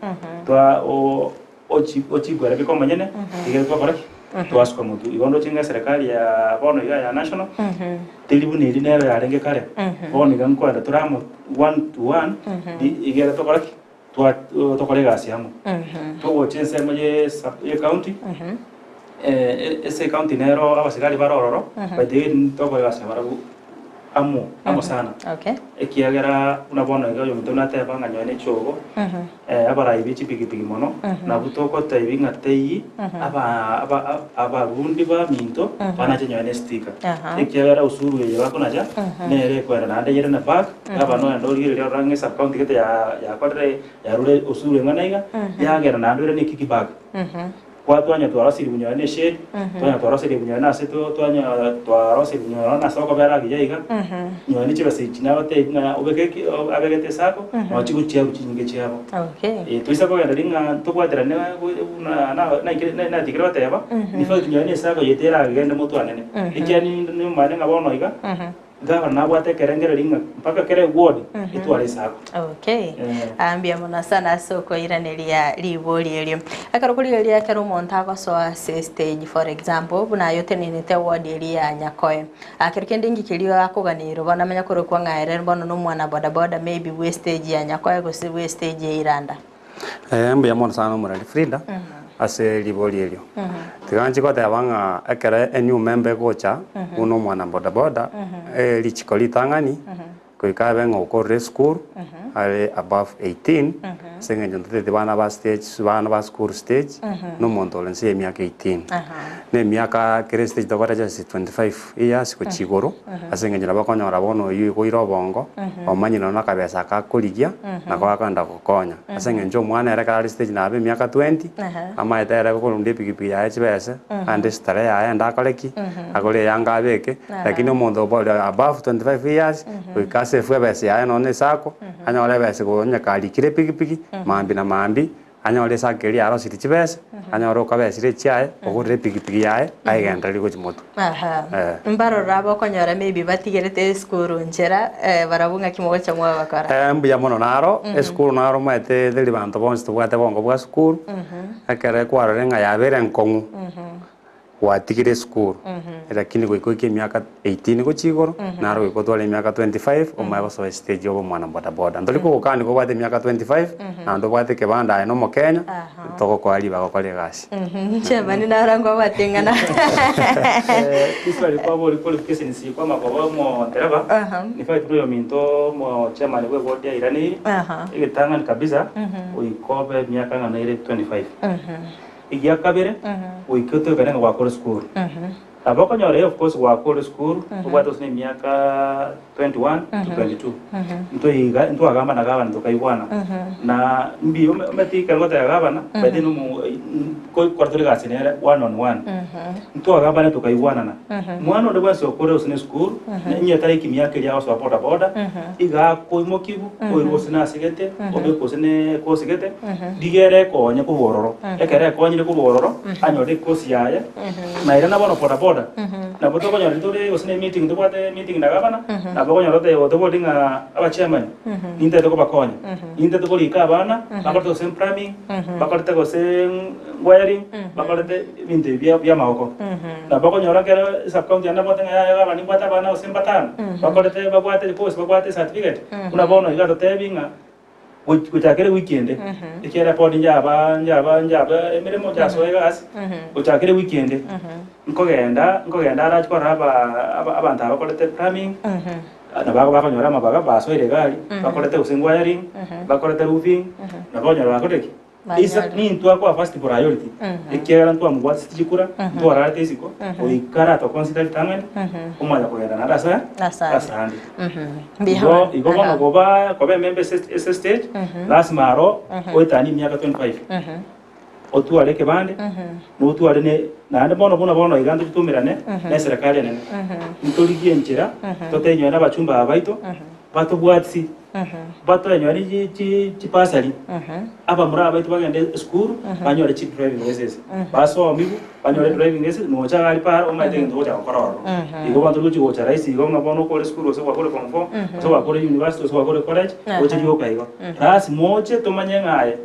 S2: twa o ochi ochibwera bika omonyene, rigere twakora ki? Twasuka motwe. Igo ndoche ng'a eserekari ya bono iga ya national, teri buna eria nero yarenge kare, bono iga nkoenda tore amo one to one, ri igere tokore ki? Twa tokore egasi amo. Togocha ensemo ye sub ye county, ase ecounty nero abasigari bare ororo, by the way ntokora egasi nabarabwo amo amo sana.
S1: Okay.
S2: Ekiagera buna bono iga oyominto nateba ng'a nyowe ne chiogo, abarai be chipigipigi mono, nabwo togotebi ng'a teiyi aba aba abarundi baminto banache nyowe ne sticker. Ekiagera usuru eye bakonacha, nere ekoenda naende eyere na back, gavana oende origereria orore ng'a esub county gete ya yakorire yarure usuru eng'ana iga, yagenda naende oirane ekick back. Kwa twanya twarosire nyowe ne eshade, twanya twarosire nyowe na ase twanya twarosire nyowe na ase okobera agiya iga, nyowe ne chibesa echi nabatebi ng'a obeke ki abegete esako, nabo chigochia chinyinge chiabo.
S1: Okay.
S2: Eh, toisa kogenda riria ng'a ntobwaterane buna na naikire natigire goteba, in fact nyowe ne esako yaito eragende motwanene. Ekiagera nimanye ng'a bono iga. Gavana nabwate ekerengererio ng'a mpaka kera eward etware esako.
S1: Okay.
S2: Eh.
S1: Ah, mbuya mono sana ase okoiraneria ribori erio. Ekero korigereria ekero omonto agosoa ase stage for example, buna aye otenenete eward eria ya Nyakoe. Ah, kero kende inki keria akoganeirwe bono amanye korokwa ng'a ere bono na omwana bodaboda maybe bwe stage ya Nyakoe gose bwe stage ya Iranda.
S3: Eh, mbuya mono sana omoreri Frida ase ribori erio. Tiga nchi goteba ng'a ekero enyuma embe egocha buna omwana bodaboda, eh, richiko ritang'ani goika abe ng'a okorire esukuru are above 18. Ase eng'encho ntotebeti bana ba stage, bana ba school stage, na omonto ore nse ya emiaka 18. Na emiaka kere stage tokore just 25 years gochia igoro, ase eng'encho nabo okonyora bono oyio oigoire obongo, omanyire nonya na akabesa aka akorigia, nako gakogenda gokonya. Ase eng'encho omwana ere ekero are stage nabe emiaka 20, amaete ere korunda epikipiki yaye chibese, ande esitare yaye ende akore ki? Agore eyanga abeke, lakini omonto ore above 25 years, goika asefwe ebesa yaye nonya na esako, anyore ebesa onye karikire epikipiki, mambia na mambia, anyore esako eria yarosirie chibesa, anyore okabesire echiaye, ogorere epikipiki yaye, ayegendererie gochia motwe.
S1: Aha.
S3: Eh.
S1: Mbarora abokonyora maybe batigerete esukuru nchera, eh, barabwo ng'aki mogocha mwabakora?
S3: Eh, mbuya mono naro, esukuru naro omanyete teri banto bonsi tobwate bongo bwa sukuru, ekere kwarorire ng'a yabeire enkong'u, Gwatigire esukuru, lakini goika oike emiaka 18 gochia igoro, naro goika otware emiaka 25 omanye gosoa estage obe omwana bodaboda. Ntori kogokani nigo obwate emiaka 25, naende obwate ekebanda aye na omokenya, togokoa ribaga okore egasi.
S1: Chairman naro nkobwate ing'ana.
S2: Riswali kwabori qualifications kwa magoba omodereba in fact buna oyominto omo chairman bwe ward airaneirie egetang'ani kabisa goika obe emiaka ng'a nere 25. Egia kabere, goika otoikane ng'a gwakore esukuru. Nabo okonyora eh of course gwakore esukuru, obwate gose na emiaka 21 to 22. Ntoiga ntwagamba na gavana tokaigwana, na mbi ome omanyete ekero ngoteba gavana, by then omo kore tore egasi nere one on one. Ntwagambana tokaigwanana, mwana onde bwensi okore gose na esukuru, onye taraiki miaka eria agosoa boda boda, iga akoimokigwa, oirwe gose nasegete, obekwe gose ne ekosi gete, rigia ere ekonye korwa ororo. Ekero ekonyire korwa ororo, anyore ekosi yaye, na ere na bono boda boda, nabo tokonyora ntore gose ne meeting tobwate meeting na gavana, nabo okonyora oteba otobori ng'a abachairman, nintagete kobakonya, nintagete korika abana, bakorete gose plumbing, bakorete gose wiring, bakorete ebinto ebi bia amagoko. Nabo okonyora ekero esub county naende nabwate ng'a yaya gavana nimbwate abana gose mbatano, bakorete babwate course babwate ecertificate, buna bono iga totebi ng'a gochakera ewiki ende, ekiagera podi njaba njaba njaba emeremo njasoa egasi, gochakera ewiki ende, nkogenda nkogenda arache korora aba aba abanto aba bakorete plumbing, nabo bakonyora amabaga basoire egari, bakorete gose wiring, bakorete roofing, nabo okonyora bakorire ki? Isa nintwe akoa first priority ekiagera ntwamobwatisi chikura ntwararete isiko goika aratoconsider ritang'ani omanya kogenda naende ase asande. Igo igo bono koba koba emember ase ase stage lasima aro oetanie emiaka 25 otware ekebande notware ne naende bono buna bono iga ntotumirane na eserekari enene ntorigie enchera totenyoe na abachumba aba baito batobwatisi batoe nonye ne chibasari, abamura abaito bagende esukuru banyore chi driving license, basomigwe banyore driving license, nocha iga aria para omanyete egento ogocha gokora ororo. Igo bono tori gochi gocha rahisi igo ng'a bono okore esukuru gose gwakore form four, gose gwakore university gose gwakore college, oche rioka igo. Lasima oche tomanye ng'a aye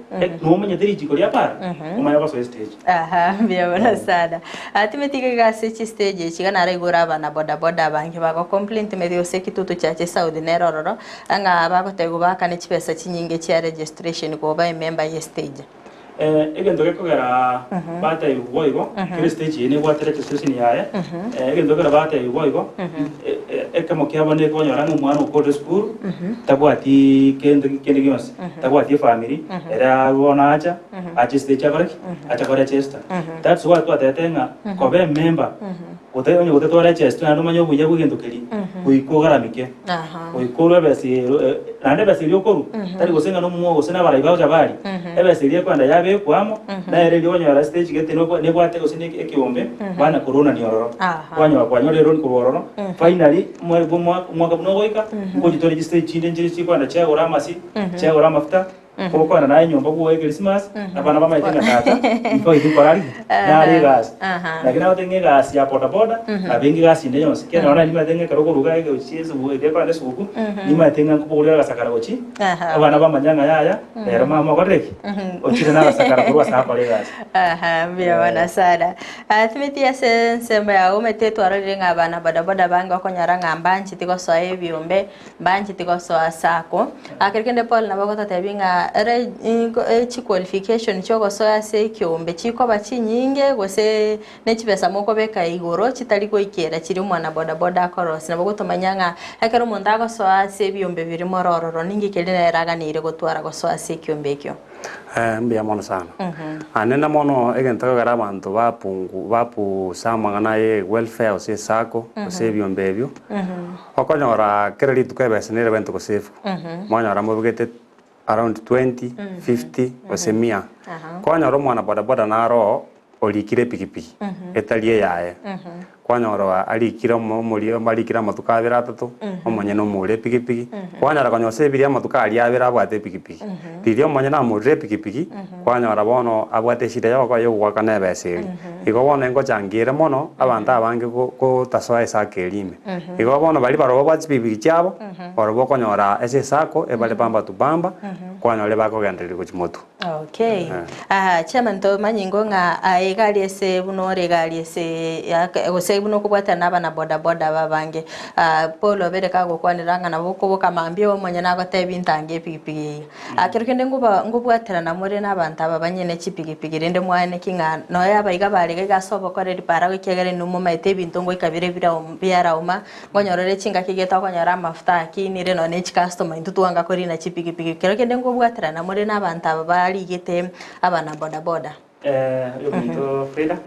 S2: nomanyete richiko ria para, omanye gosoa estage.
S1: Aha, mbuya mono sana. Ah, timeti iga iga ase chistage echi iga naraigure abana boda boda abange bago complain timeti gose ekitutu chiache esouth nere ororo, ng'a bagotebiwa baakane chibesa chinyinge chia registration koba emember ye stage.
S2: Eh, egento gekogera batebiwa boigo, kera estage eye nebwate registration yaye, eh, egento gekogera batebiwa boigo, e- e- ekemo kiabo nekonyora ng'a omwana okorire esukuru, tabwati kende kende gionsi, tabwati efamiri, ere bono acha, ache estage akore ki? Ache koregester. That's why twatebete ng'a koba emember, gote onye gotetwaregesti naende omanye obuya bwa egento keria, goika ogaramike, goika orwe ebesa ero e naende ebesa eria okorwa, tari gose ng'a nomuo gose na abarai bagocha baria, ebesa eria ekoenda yabekwa amo, nere eria okonyora stage gete nobwa nebwate gose na ekeombe, banya koronania ororo. Kwanyora kwanyora eroni korwa ororo, finally, omweri bwa omwaka omwaka buna ogoika, ngochi toregister chinde nchire chikoenda chiagora amasi, chiagora amafuta. Gokwana naye nyomba bwoye Christmas, abana bamaete ng'a tata nigo aye nkora rigia, nare egasi. Lakini nagotebi ng'a egasi ya boda boda, nabo enga egasi ende yonsi. Ekiagera nonye nimanyete ng'a ekero okoruga egochi esubu eria ekorenda esuguku, nimanyete ng'a nkobogoria agasakara gochi, abana bamanya ng'a yaya, rero mama okorire ki? Ochire na agasakara korwa ase akore egasi.
S1: Aha, mbuya mono sana. Ah, timeti ase ensemo yago omanyete twarorire ng'a abana boda boda abange okonyora ng'a mbancheti gosoa ebiombe, Mbancheti gosoa ase ako. Aa kero kende Paul nabo agototebia ng'a ng'a ere chiqualification chiogosoa ase ekiombe chikoba chinyinge gose ne chibesa mokobeka igoro chitari goikera chiria omwana bodaboda akorosia. Nabo gotomanya ng'a ekero omonto agosoa ase ebiombe biria more ororo ninki keria nere aganeire gotwara gosoa ase ekiombe ekio.
S3: Mbuya mono sana. Anene mono egento gekogera abanto bapungu bapusa amang'ana ye welfare gose esacco gose ebiombe ebio, okonyora kera rituko ebesa nere ebento gose mwanyora mobegete around 20, 50 gose mia. Kwanyora omwana bodaboda naro oo orikire epikipiki etari eyaye, kwanyora arikire omo omoria arikire amatuko abere atato, omonyene omogorere epikipiki, kwanyora konya osebirie amatuko aria abere abwate epikipiki. Riria omonyene amorire epikipiki, kwanyora bono abwate eshida ya yogoakana ebesa eria. Igo bono engochangia mono, abanto abange gotasoa esacco eria ime. Igo bono baria barobwo babwate chipikipiki chiabo, barobwo okonyora ase esacco ebare bamba to bamba, kwanyora ebakogendereria gochia motwe.
S1: Okay. Aha, chairman tomanyi ingo ng'a aye egari ase buna ore egari ase gose buna okobwatana na abana boda boda aba abange. Paul obere kagokwanera ng'a nabo okoboka mambia omonyene agotebie ntange epikipiki eye. Kero kende ngoba ngobwaterana more na abanto aba banyene chipikipiki rende mwaaneki ng'a nonya abaiga bare iga iga ase obokoreri para ekiagera inwe momaete ebinto ngoika bire birao biarauma, Nkonyorore chingaki gete okonyora amafuta akinire nonya ne chicustomer intwe twanga korina chipikipiki. Kero kende nkobwaterana more na abanto aba barigete abana boda boda.
S2: Oyominto Frida,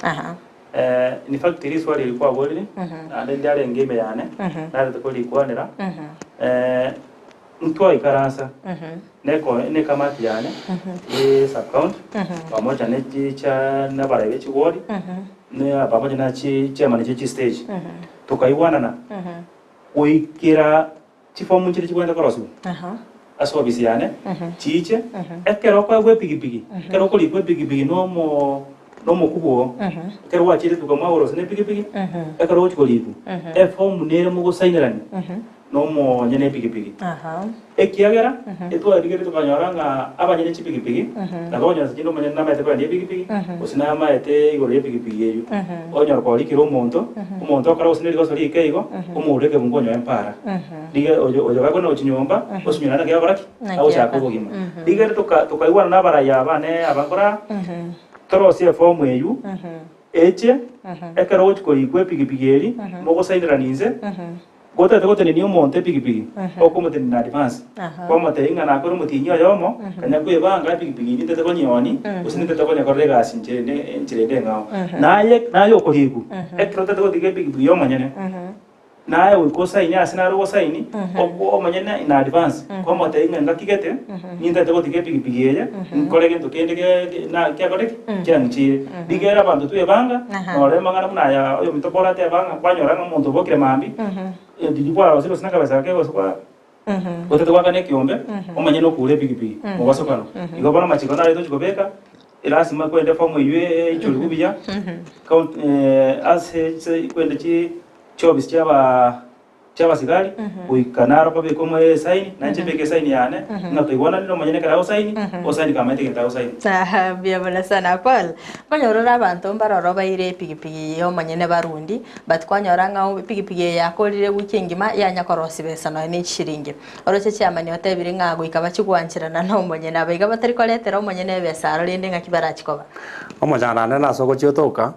S2: in fact riswali eri kwaborire, naende ndiarenge ime yane, narete korikwanera, ntwaikaransa neko nekamati yane ye sub county pamoja ne chicha nabarai be chiward ne pamoja na chi chairman chie chistage tokaigwanana goikera chifomu nchire chibwenerete korosiwa ase ofisi yane chiche ekero okoegwa epikipiki ekero okorikwa epikipiki nomo nomokubwa oo ekero gwachire etuka mwagorosia na epikipiki ekero ogochi korikwa efomu nere mogosainerania nomonyene epikipiki. Ekiagera etwarigeretie tokanyora ng'a abanyene chipikipiki nabo okonyora ase chinde omonyene namaete koendia epikipiki gose namaete igoro y'epikipiki eyio. Okonyora kwarikire omonto, omonto okora gose nerigoso rike igo, omoure ekebungo onyoe mpara. Riga oyo oyo gakona gochia nyomba, osinyora naki agokora ki? Agochaka obogima. Rigere toka tokaigwana na abarai aba bane aba nkora, torosie efomu eywo, eche, ekero ogochia korikwa epikipiki eria, mogosainerania inse. Gotagete gotenenia omonto epigipigi, okomotenenia in advance, kwamotebia ng'a nakore omotienyi oyomo, kanya kwebanga epigipigi eye nintete konyeonia, gose nintete konyekorera egasi inche ende enchera ende eng'ao. Naye naye okorikwa, ekero otagete gotiga epigipigi ya omonyene, naye goika osaini ase naro ogosaini, okoa omonyene in advance, kwamotebia ng'a engaki gete, nintagete gotiga epigipigi eye, nkore gento kende ge na kiakore ki? Kiang'icheire. Rigere abanto twebanga, nore amang'ana buna aya oyominto Paul ateba ng'a kwanyora ng'a omonto obokire mambia, riria kwarosire gose nakabesa gake gose kwa otete goakana ekiombe, omanye nokure epigipigi, mobasokano. Igo bono amachiko nare tochi kobeka, elasima kwende efomu eywo eichorigwe buya, count ase ase kwende chi chiofisi chiaba chi'abasigari, goika naro babeke omoyo esaini, na inche mbeke esaini yane, ng'a toigwananire omonyene ekero agosaini, osaini kamaete egento agosaini.
S1: Aha, mbuya mono sana Paul. Nkonyora ore abanto mbaroro baire epigipigi y'omonyene barundi, but kwanyora ng'a epigipigi eye yakorire ewiki engima yanya korosia besa nonya ne chishiringi. Oroche chairman otebire ng'a goika bachie gwancherana na omonyene, aba iga batari koretera omonyene ebesa aro rende ng'aki barachie koba.
S3: Omochando ande nase ogochia otoka,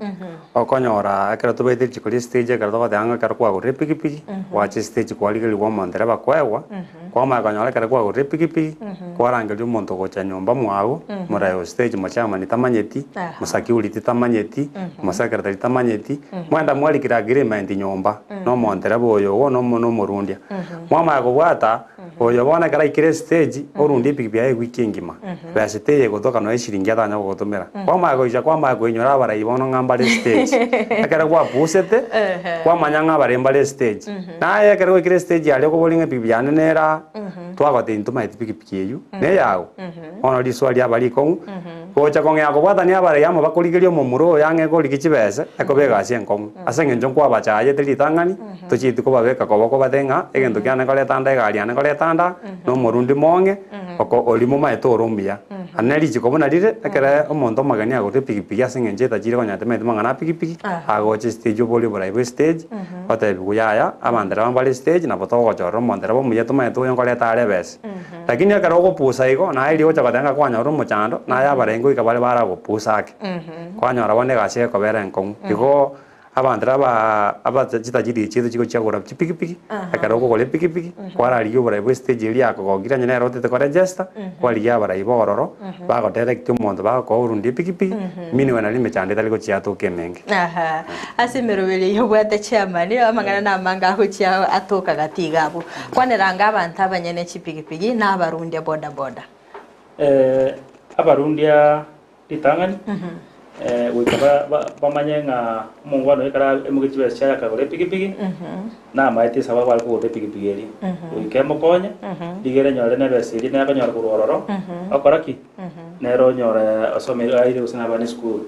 S3: Okonyora ekero tobaete richiko ria estage ekero togoteba ng'a ekero kwagorire epikipiki, gwacha estage kwarigerigwa omontereba koegwa, kwamanya konyora ekero kwagorire epikipiki, kwarangeria omonto gocha nyomba mwago, morae o stage mochairman tamanyeti, mosecurity tamanyeti, mosecretary tamanyeti, mwagenda mwarikire agreement nyomba, na omontereba oyo igo na omo na omorundia. Mwamanya kobwata. Oyo bono ekero aikire estage, orundia epikipiki yaye ewiki engima, besa teiyo egotoka nonya eshiringi atanya gogotomera. Kwamanya goicha kwamanya koinyora abarai bono ng'a mbare estage. Ekero kwapusete, kwamanya ng'a abarai mbare estage. Naye ekero gwaikire estage aria okoboria ng'a epikipiki yane nere aa, twagotebia ntomaeti pikipiki eywo, neyago? Bono riswali riaba rikong'u, gocha kong'ea kobwatania abarai amo bakorigeria omomura oyo ang'e korigia chibese, ekoba egasi enkong'u. Ase eng'encho nkwabachayete ritang'ani, Tochieti kobabeka koboko bate ng'a egento kiane nkoreta ande, egari yane nkoreta anda, na omorundi mong'e. Oko oria momaete ore omuya. Naende ne richiko buna rire, ekere omonto omogeni agorire epikipiki ase eng'encho etachire konya temaeti mang'ana a pikipiki, agocha estage oborie oborai bwa estage, otebigwe yaya, abandereba mbare estage nabo togochorera omondereba omuya tomaete oyo nkoreta are ebesa. Lakini ekero ogopusa igo, naye riria ogocha goteba ng'a kwanyora omochando, naye abarai ngoika bare baragopusa ake. Kwanyora bono egasi ekobera enkong'u. Igo Abanto aba aba chitajiri echi chigochia kogora chipikipiki, ekero okogora epikipiki, kwararigia oborai bwa estage eria yakogokire onye nere otete koregister, kwarigia abarai ba ororo, bagodirect omonto bagokoa orundia epikipiki, meanwhile nari emechando etari gochia yatoka emenge.
S1: Aha, ase emeroberi eyio obwate chairman, amang'ana namange agochia atoka gati iga abwo. Kwaneranga abanto abanyene chipikipiki na abarundia bodaboda.
S2: Abarundia Ritang'ani, goika bamanye ng'a omongwana oyo ekero aimogetie chibesa chiaye akagora epigipigi, namaete esababu are kogora epigipigi eria. Goika emokonye, rigere enyore na ebesa eria nere akonyora korwa ororo, okora ki? Nere onyore osome aire gose nabana esukuru.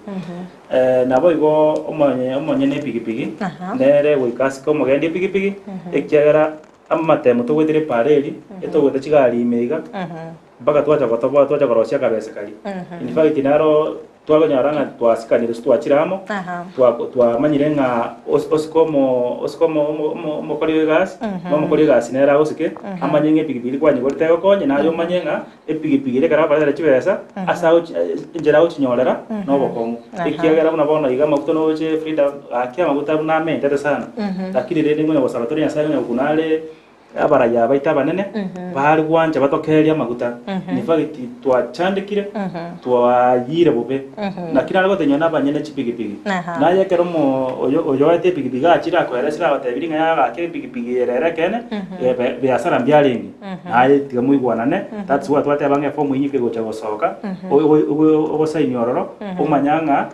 S2: Naboigo omonye omonyene epigipigi, nere goika asike omogendi epigipigi, ekiagera amatemo togoetera epaara eria, etogoeta chigari ime iga, Mpaka twacha gotoboa twacha korosia akabese karia. In fact naro twakonyora ng'a twasikanire gose twachire amo, twa- twamanyire ng'a os- osike omo osike omo omo omo omokori o egasi, na omokori egasi nere agosike, amanye ng'a epigipigi riria kwanyegorete egokonye, naye omanye ng'a epigipigi eria ekero akoretera chibesa, ase agochi enchera agochinyorera, na obokong'u. Ekiagera buna bono iga amaguta noche Frida, gaki amaguta buna amentete sana, lakini rende ngonya gosaba tore Nyasaye ngonya gokuna are. Abarayia baito abanene baare gwancha batokererie amaguta. In fact twachandekire, twayire bobe. Naki nare gotenywa nabanyene chipigipigi. Naye ekero omo oyo oyoete epigipigi achire akoeresire agotebirie ng'a yaya gaki epigipigi ere ere ekeene, biasara mbiarenge. Naye tiga moigwanane, that's why twateba ng'a efomu eyio kegocha gosoka, ogosaini ororo, omanya ng'a.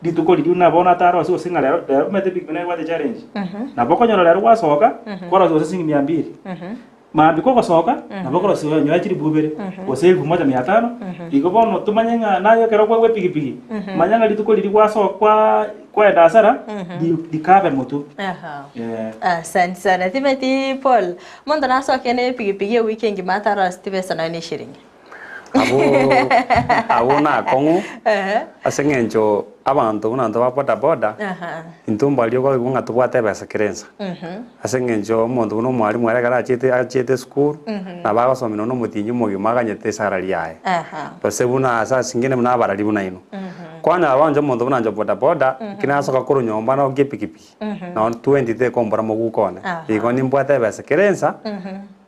S2: Rituko riria buna bono atarosie gose ng'a rero rero omanyete epikipiki nere ebwate challenge. Nabo okonyora rero gwasoka, kwarosia gose shilingi mia mbili. Mambia kogosoka, nabo okorosia onyore chilifu ibere, gose elfu moja mia tano, igo bono tomanye ng'a naye ekero kwaigwa epikipiki, manya ng'a rituko riria gwasoka kwa kwaenda hasara, ri rikabe motwe.
S1: Aha.
S2: Eh.
S1: Asante sana. Timothy Paul, omonto nasoke na epikipiki ewiki engima ataroseti besa nonya ne eshiringi.
S3: Abwo abwo nakong'u ase eng'encho abanto buna intwe ba boda boda, intwe mbaria okoigwa ng'a tobwate ebesa kera ensa. Ase eng'encho omonto buna omwalimu ere ekero achete achiete esukuru, nabo agosomia nonye na omotienyi omogima aganyete esalary yaye. Gose buna ase asingene buna abarari buna inwe. Kwanyora bono inche omonto buna inche boda boda, ekero nasoka korwa nyomba nokia epikipiki, nonye twenty tekombora moguko one. Igo nimbwate ebesa kera ensa.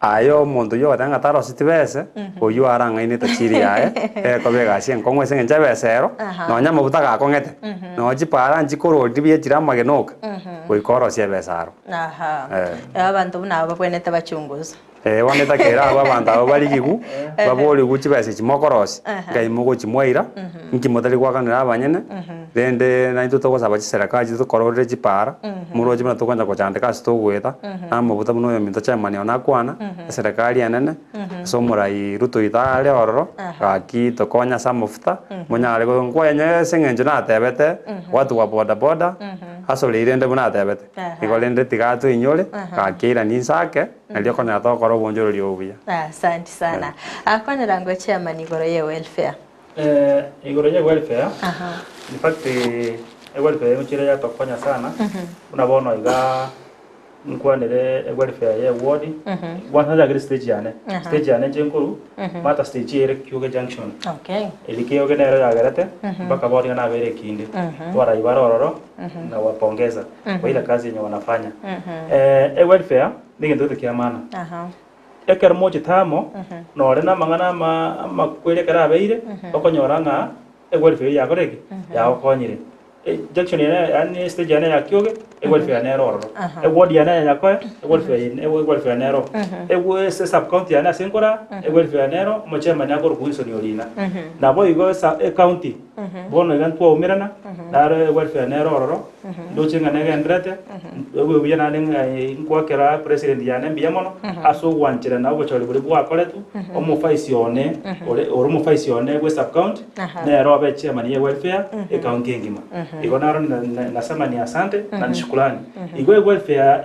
S3: Aye omonto oyio ogoteba ng'a taroseti bese, oyio arang'aine etachiri yaye, ekoba egasi enkong'u ase eng'encho ebesa ero, nonya amafuta gakong'ete, nonya chipaara nchikororiri buya chire amagena oka, goika orosie ebesa aro.
S1: Aha.
S3: Eh.
S1: Abanto buna aba babwenerete bachunguze.
S3: Eh, bono etakeire abwo abanto abwo barigigwe, baborigwe chibesa echi mokorosia, nkai mogochimwaira, nki motari goakanera abanyene, Rende naintwe togosaba chisereka chiaito tokororere chipaara, moroche buna tokonya gochandeka ase togoeta, na amabuta buna oyominto chairman one akwana, eserekari enene, ase omorai Ruto oito are ororo, gaki tokonye ase amafuta, monyare go nkwenye ase eng'encho natebete, watu wa boda boda, asoreire rende buna atebete. Igo rende tiga atoinyore, gaki airanie inse ake, nario okonyora togokora obonchoreri obo buya.
S1: Asante sana. Akwanera ngo chairman igoro ye welfare.
S2: Igoro ye welfare, in fact ewelfare egochire yatokonya sana, buna bono iga nkwanere ewelfare ye ward, kwanza nachakire stage yane, stage yane inche nkorwa, mata stage ere Kioge junction,
S1: Okay.
S2: eri Kioge nero yagerete mpaka bono iga nabeire ekinde, twarai bare ororo nawapongeza kwa ile kazi yenye wanafanya. Ewelfare negento gete kia maana. Ekero mochete amo, nore namang'ana ama amakweri ekero abeire, okonyora ng'a ewelfare eyio yakorire ki? Yagokonyire. Junction ere yaani estage yane ya Kioge, ewelfare nere ororo. Eward yane ya Nyakoe, ewelfare ewelfare nere oo. Ewu ase esub county yane ase nkoraa, ewelfare nere oo, omochairman akorokwa Wilson Orina. Naboigo esa ecounty. Bono iga ntwaumerana, naro ewelfare nere ororo, ndoche ng'a negenderete, obe buya naende ng'a nkwakera president yane mbuya mono, ase ogwancherana obochori boria bwakoretwe, omofaisi one ore ore omofaisi one bwe sub county, nere obe chairman ye welfare ecounty engima. Igo naro na- na- nasema ni asante na ni shukrani. Igo ewelfare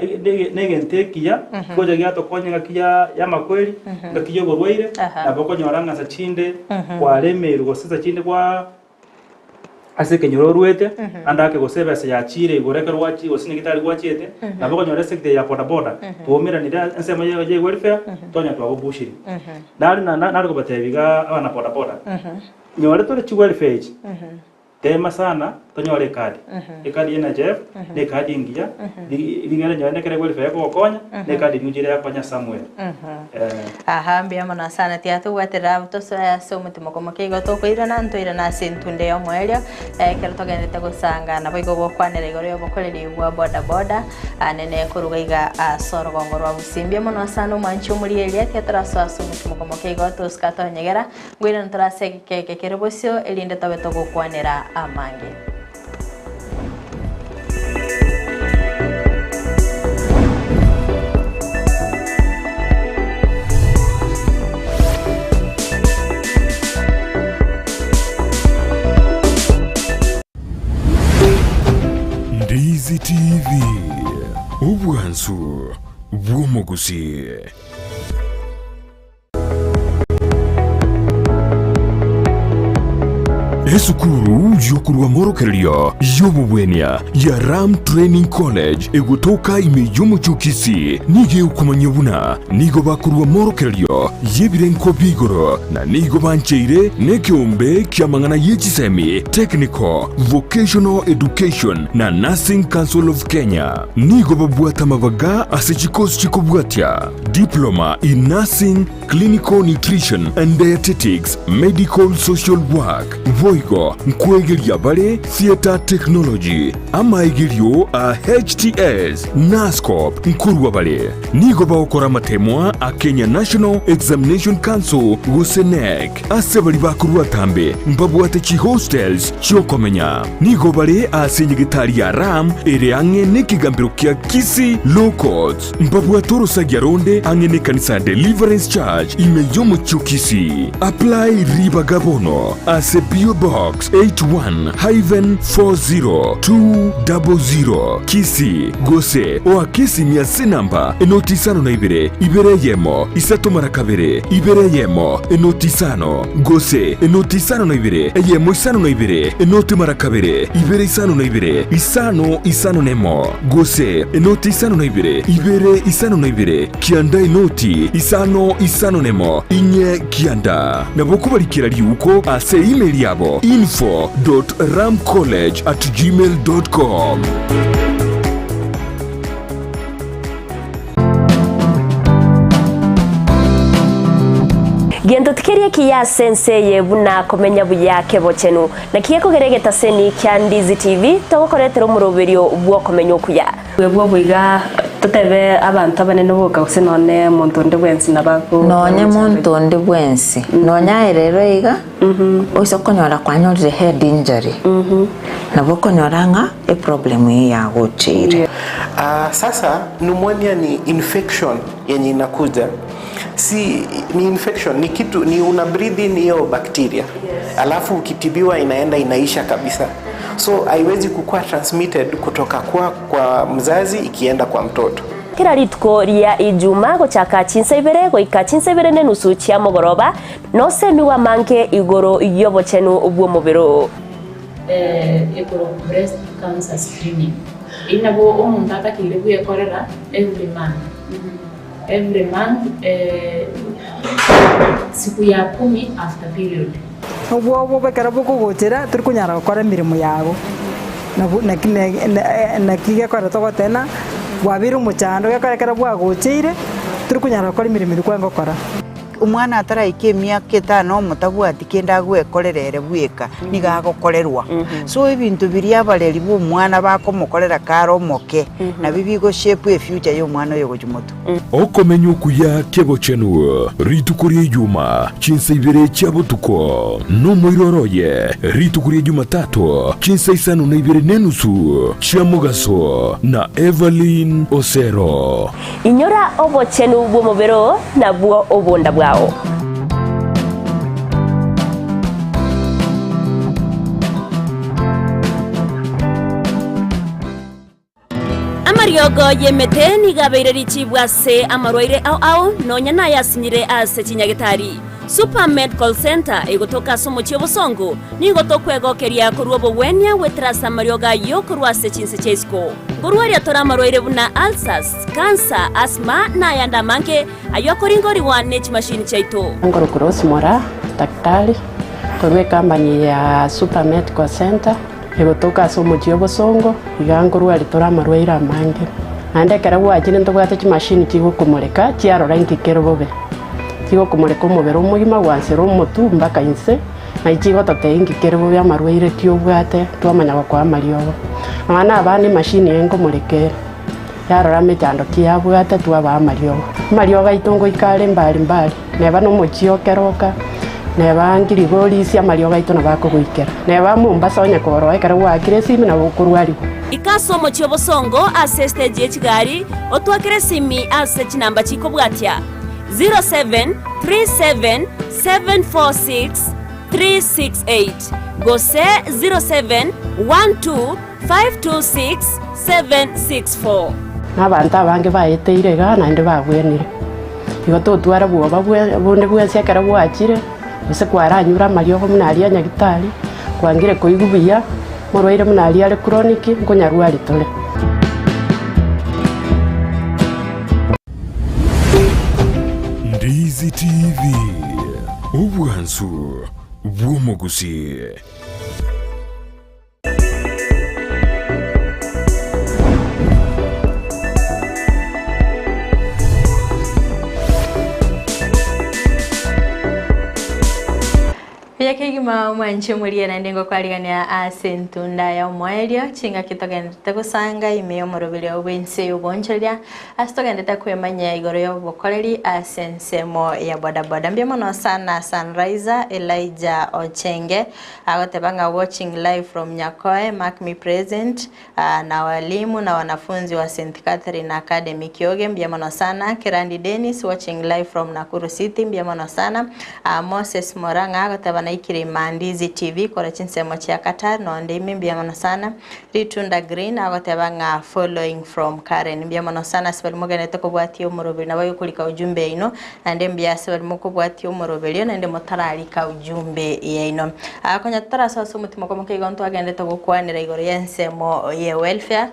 S2: negento ekiya, kegocha giatokonya engaki ya y'amakweri, engaki y'oborwaire, nabo okonyora ng'a nsa chinde kwaremeirwe gose nsa chinde kwa ase ekenyoro orwete, ande ake gose ebesa yachiire igoro ekero gwachie gose nyagetari gwachiete, nabo okonyora esector ya bodaboda, twaumeranire ensemo ya ya ewelfare, twanyora twagobushirie. Nare na nare kobatebia igaa abana bodaboda, nyore tore chiwelfare echi. Teema sana tonyore ekadi. Ekadi ya NHIF ne ekadi engiya, rigere nonye nekero welfare ekogokonya, ne ekadi nigo ere yakonya somewhere. Eh.
S1: Aha, mbuya mono sana tiga tobwaterere abwo tosoe ase omotima okomokia igo tokoirana ntoirane ase entunde y'omoerio ekero togenderete gosanga naboigo gokwanera igoro y'obokoreri bwa boda boda nene koruga iga ase orogongo rwa Gusii. Mbuya mono sana omwanchi omorieria tiga torasoe ase omotima okomokia igo tosika tonyegera Ngoirana tore ase egeka eke kere bosio, erinde tobe togokwanera amange.
S4: Ndizi TV, obwansu bw'omogusii. Esukuru y'okorwa amorokererio y'obobwenia ya Ram Training College egotoka ime y'omochie o Kisii nigo egokomanyia buna nigo bakorwa amorokererio y'ebirengo bia igoro na nigo bancheire nekeombe ki'amang'ana ye chisemi, Technical, Vocational Education na Nursing Council of Kenya. Nigo babwate amabaga ase chikosi chikobwatia. Diploma in Nursing, Clinical Nutrition and Dietetics, Medical Social Work, boigo nkwegeria bare Theatre Technology, amaegerio a HTS, Nursecorp nkorwa bare. Nigo bagokora amatemwa a Kenya National Examination Council gose KNEC. Ase baria bakorwa atambe mbabwate chihostels chi'okomenya. Nigo bare ase enyegetari ya Ram ere ang'e nekegambero kia Kisii Law Courts. Mbabwate orosagia ronde ang'e nekanisa ya Deliverance Church ime y'omochie o Kisii. Apply ribaga bono ase PO Box 81-40200 Kisii gose oake esimi ase enamba enoti isano na ibere, ibere eyemo, isato mara kabere, ibere eyemo, enoti isano, gose enoti isano na ibere, eyemo isano na ibere, enoti mara kabere, ibere isano na ibere, isano isano nemo, gose enoti isano na ibere, ibere isano na ibere, kianda enoti isano isano nemo, inye kianda. Nabo kobarikera riuko ase email yabo info dot ramcollege at gmail dot com.
S10: Gento tikeri ekiya ase ense eye buna komenya buya kebochenu. Naki gekogera egetaseni kia Ndizi TV togokoretera omoroberio bw'okomenya okuya.
S11: Bwebwo boiga totebe abanto abanene boka gose nonye monto onde bwensi nabo ago
S12: Nonye monto onde bwensi, nonye aye rero iga, oise okonyora kwanyorire head injury, nabo okonyora ng'a eproblem eyio yagocheire.
S13: Ah, sasa pneumonia ni infection yenye inakuja si ni infection ni kitu ni una breathe in hiyo bacteria alafu ukitibiwa inaenda inaisha kabisa so haiwezi kukua transmitted kutoka kwa, kwa mzazi ikienda kwa mtoto
S10: Kera rituko ria Ijuma gochaka chinsa ibere goika chinsa ibere nenusu chia mogoroba, nosemigwe amange igoro y'obochenu bw'omobere oo.
S14: Ekorokwa breast cancer screening. Eyio nabo omonto atakeire bwekorera every month. Every month siku ya kumi after period.
S15: Obwoba ekero bokogochera tori konyara gokora emeremo yago, nabo naki naki gekogera togoteba bwabeire omochando gekogera ekero bwagocheire tori konyara gokora emeremo eria kwarenge gokora.
S16: Omwana ataraika emiaka etano omo tabwati kende agwekorera ere bweka, nigo agokorerwa. So ebinto biria abareri ba omwana bakomokorera kare omoke, nabio bigo shape efuture ya omwana oyo gochia motwe.
S4: Okomenya okuya kebochenu rituko ria Ijuma chinsa ibere chia botuko, nomoiroro oye rituko ria Jumatatu chinsa isano na ibere na enusu chia mogaso na Evelyn Osero.
S10: Inyora obochenu bw'omobere oo, nabwo obonda bwao. Amariogo y'emete nigo abeire richibu ase amarwaire ao ao, nonya nayasinyire ase chinyagetari. Super Medical Centre egotoka ase omochie obosongo, nigo tokwegokeria korwa obogwenia goetera ase amariogo ayio korwa ase chinse chia isiko. Nkorwaria tore amarwaire buna ulcers, cancer, asthma na ayande amange ayio akoringorigwa ne chimashini chiaito.
S17: Nkorokwa Rose Moraa, daktari korwa ecompany ya Super Medical Centre egotoka ase omochie obosongo, iga nkorwaria tore amarwaire amange. Naende ekero gwachire ntobwate chimashini chigokomoreka chiarora inki kere bobe. Chigokomoreka omobere omogima gwansera omotwe mpaka inse, naye chigototebia inki kere bobe amarwaire ki obwate twamanya gokoa amariogo. Nonya na abana emashini eye nkomoreka ere, yarora emechando ki yabwate twabaa amariogo. Amariogo aito ngoika are mbari mbari, neba na omochie o Keroka, neba Ngirigorisia amariogo aito nabo akogoikera. Neba Mombasa onye koroa ekero gwaakire esimi nabo okorwarigwa.
S10: Ika ase omochie obosongo ase estage ye chigari, otwakere esimi ase chinamba chikobwatia, 0737746368 gose 0712526764.
S17: Na abanto abange baeteire iga naende babwenire. Igo totwara bwoba bonde bwensi ekero gwachire, gose kwaranyure amariogo buna aria a nyagitari, kwangire koigwa buya, morwaire buna aria are chronic, nkonyarwari tore.
S4: Ndizi TV, obwansu bw'omogusii.
S1: Buya kegima omwanche omoria naende ngokwarigania ase entunda ya omoerio, chingaki togenderete gosanga ime y'omoroberio bw'ense y'oboonchoreria, ase togenderete kwemanyia igoro y'obokoreri ase ensemo ya bodaboda. Mbuya mono sana Sunriser Elijah Ochenge agoteba ng'a watching live from Nyakoe, mark me present. Na walimu na wanafunzi wa St Catherine Academy Kioge mbuya mono sana, Kerandi Dennis watching live from Nakuru City mbuya mono sana, Moses Morang'a agoteba naikire Imandizi TV korwa chinsemo chia Qatar nonde ime mbuya mono sana, Ritunda Green agoteba ng'a following from Karen mbuya mono sana ase baria mogenderete kobwatia omoroberi nabo oyokorika ujumbe yaino naende mbuya ase baria mokobwatia omoroberio naende motararika ujumbe yaino. Konya totarasoa ase omotima kwa moka igo ntwagenderete gokwanera igoro y'ensemo ye welfare,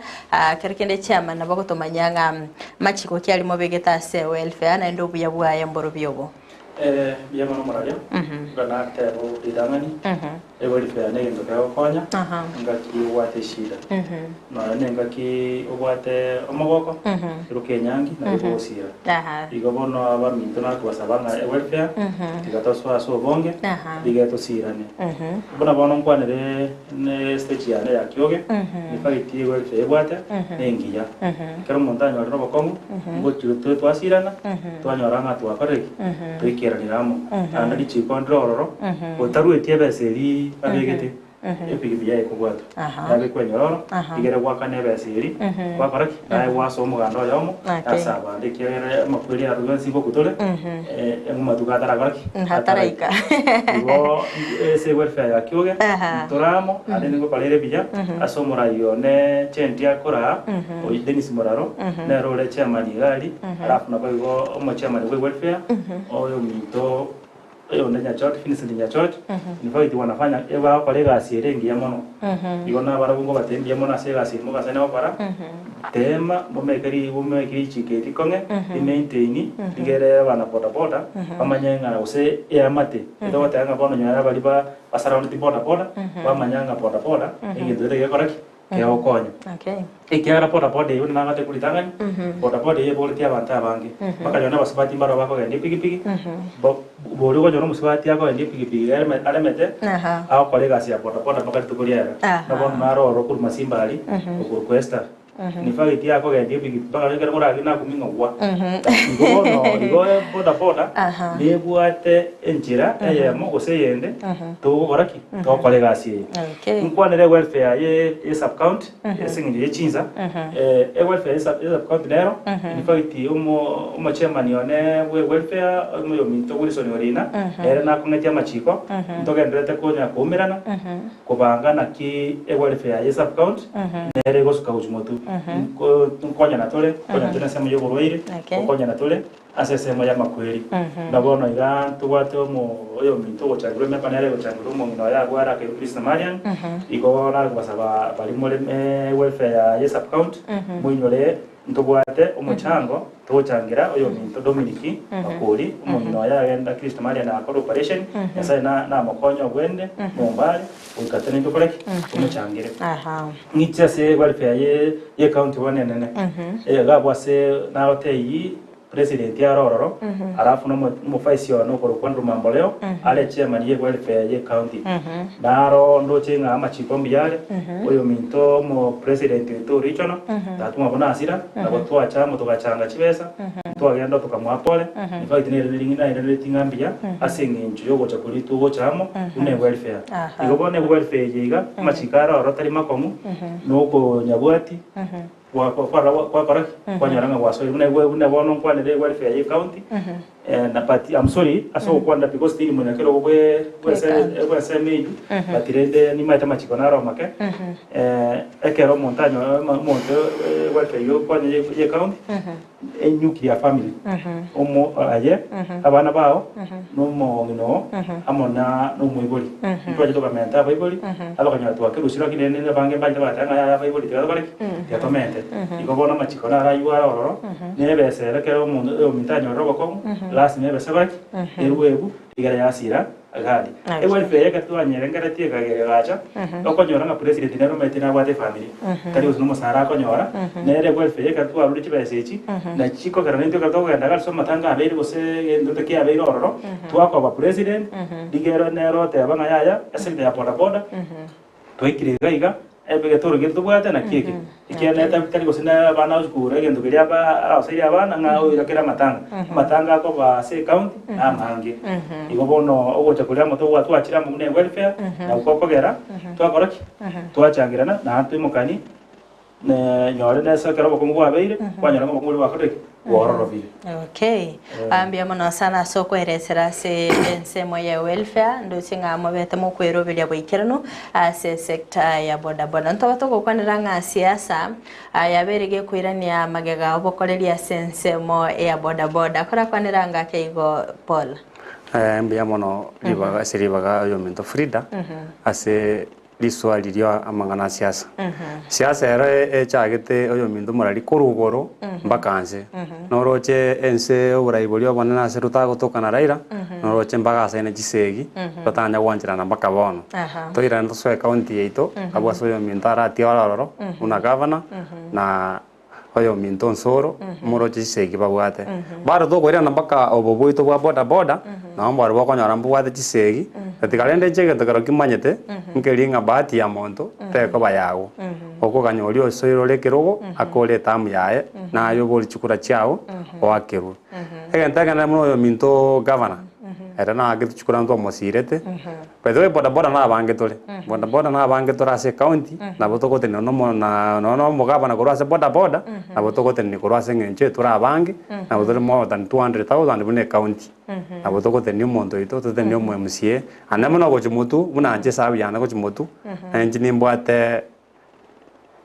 S1: kero kende chairman nabo agotomanyia ng'a machiko ki aria mobegete ase welfare naende obuya bwaye mborobio obo.
S2: Mbuya mono moraria, buna nateba ritang'ani, Ewelfare negento kegokonya engaki obwate eshida, nonya na engaki obwate omogoko, ekero kia enyangi nabo ekogosira. Igo bono abaminto nakobasaba ng'a ewelfare tiga tosoe ase obonge, riga tosirane. Buna bono nkwanere ne stage yane ya Kioge, in fact ewelfare ebwate nengiya. Ekero omonto anyorire obokong'u, ngochire tore twasirana, twanyora ng'a twakorire ki? Twaikeranire amo. Naende richiko ndire ororo, otarueti ebesa eria abegete, epikipiki yaye ekobwatwa. Yabekwa enyororo, igere goakana ebesa eria, gwakora ki? Naye gwasoa omoganda oyomo, ase abande ekiagera amakweri arure onsi ngokwa tore, amatuko atarakora ki?
S1: Ataraika.
S2: Igo ase ewelfare ya Kioge, ntore amo, naende nigokora ere buya, ase omorai one Chentia akoraa, oyio Dennis Moraro, nere ore chairman iga aria, alafu naboigo omochairman bwe welfare, oyominto oyonde Nyachot, Vincent Nyachot, in fact wanafanya ebagokora egasi ere engiya mono. Igo nabarabwo ngobatebia mbuya mono ase egasi eye mogasaine gokora, tema momeke ri momeke richiko eri rikong'e, rimaintain, rigere abana bodaboda, bamanye ng'a gose eamate, etogoteba ng'a bono onye baria ba basurroundeti bodaboda, bamanya ng'a bodaboda, egento gete gekora ki? Kegokonya.
S1: Okay.
S2: Ekiagera boda boda eywo nabate koritang'ani, boda boda eywo eboretie abanto abange. Mpaka nonye na abasubati mbaroo bakogenda epigipigi, bo boria okonyora omosubati akogenda epigipigi iga areme aremete, agokora egasi ya boda boda mpaka rituko riaye. Na bono naro ororo korwa Masimba aria, okorokwa Esther. In fact akogendia epigipigi mpaka ekero koragende nakoming'ogwa. Igo bono igo boda boda, nebwate enchera eyemo gose eyende, togokora ki? Togokora egasi eye.
S1: Okay.
S2: Nkwanere ewelfare ye ye sub county ase eng'encho ye chinsa, ewelfare ye sub ye sub county nero, in fact omo omochairman one bwe welfare omoyominto Wilson Orina, nere nakong'etie amachiko, ntogendererete konya koumerana, kobanga naki ewelfare ye sub county nere egosuka gochia motwe. Nko nkonyana tore, nkonyana tore ensemo ya oborwaire, nkonyana tore ase ensemo y'amakweri. Na bono iga ntobwate omo oyominto ogochangirwa ememba nere egochangirwa omong'ina oye agwo are akerwa Krista Marian, igo nare kobasaba baria more welfare ya ye sub county, moinyore ntobwate omochango togochangira oyominto Dominic Makori, omong'ina oye agenda Krista Marian agakora operation, Nyasaye na namokonye obwende mombare goika tene tokore ki? Tomochangere. Ng'iche ase welfare ye ye county bono enene, iga abwo ase naroteyie President are ororo, alafu na omofaisi one okorokwa Andrew Mamboleo, are chairman ye welfare ye county. Naro ndoche ng'a amachiko mbuya are, oyominto omo president oito o regional, tata omwabo Nasira, nabo twacha amo togachanga chibesa, twagenda tokamoa pole, in fact nere nairaneti ng'a mbuya ase eng'encho yogocha koria togocha amo buna ewelfare. Igo bono ewelfare eye iga, amachiko are ororo tari makong'u, nokonyabwati. Gwakora ki? Kwanyora ng'a gwasoire. Buna buna bono nkwanere welfare ye county, na but I'm sorry ase ogokwanera because tindi monyakerogo bwe bwe ensemo eywo, but rende nimaete amachiko naro amake, ekero omonto anyo omonto welfare eywo okonya ye county, enuclear family, omo aye, abana bao, na omong'ina oo, amo na omoibori. Ntwache tokamenta abaibori, abakanyora twakerusire lakini rende abange mbanchete bagateba ng'a yaya abaibori tiga tokore ki? Tiga tomente. Igo bono amachiko naro aywo are ororo, na ebesa ere ekero omonto oyominto anyorire obokong'u, lasima ebesa ekore ki? Erwe ebu, igere yasira gari. Ewelfare eye ekero twanyerengeretie ekagera egacha, okonyora ng'a president nere omanyete nabwate efamiri, tari gose nomosara akonyora, nere ewelfare eye ekero twarure chibesa echi, nachi chikogera naintwe ekero tokogenda iga ase amatanga abeire gose egento kiabeire ororo, twakoba president, rigero nere oteba ng'a yaya, esector ya bodaboda, twaikire iga iga, egetoro keria tobwate naki eke. Ekiagera nere tari gose na abana gochia kogora egento keria aba aroseire abana ng'a oira kere amatanga. Amatanga akoba ase ecounty na amange. Igo bono ogocha koria amo tobwate twachire amo buna ewelfare, nabo gokogera twakora ki? Twachangerana naende toimokani nyore nese ekero obokong'u bwabeire, kwanyora ng'a obokong'u boria bwakorire ki? Bwororobire.
S1: Okay. Ah, mbuya mono sana ase okoeresera ase ensemo ya welfare ndoche ng'a mobete mokweroberia boikeranu ase sector ya bodaboda. Ntoba togokwanera ng'a siasa ah, yabeire gekoirania magega obokoreri ase ensemo ya bodaboda. Korakwanera ngake igo Paul.
S3: Eh, mbuya mono ribaga ase ribaga oyominto Frida ase Riswali ria amang'ana a siasa. Siasa ero echagete oyominto omorari korwa igoro mpaka nse. Noroche ense oborai boria obonene ase rotagotoka na Raila, noroche mpaka ase ne chisegi, rotanya gwancherana mpaka bono. Toirane tosoe county yaito, abwo ase oyominto aratie ore ororo, buna gavana, na oyominto Onsoro, moroche chisegi babwate. Bado tokoirana mpaka obo bwaito bwa boda boda, nabo mbare bokonyora mbobwate chisegi, tiga rende inche egento kero kimanyete, nkeri ng'a bahati ya monto, tekoba yago. Okoganya oria osoire ore ekerogo, akore etamu yaye, naye obori chikura chiago, oakerwe. Egento ekenene buna oyominto gavana, ere naaketwe chikura ntwamosirete, By the way boda boda nabange tore, boda boda nabange tore ase ecounty, nabo togotenena nomo na nonya na omogabana korwa ase boda boda, nabo togotenenia korwa ase eng'encho eye tore abange, nabo tore more than 200,000 buna ecounty. Nabo togotenenia omonto oito, totenenie omo MCA, naende mono gochia motwe, buna inche esabu yane gochia motwe, na inche nimbwate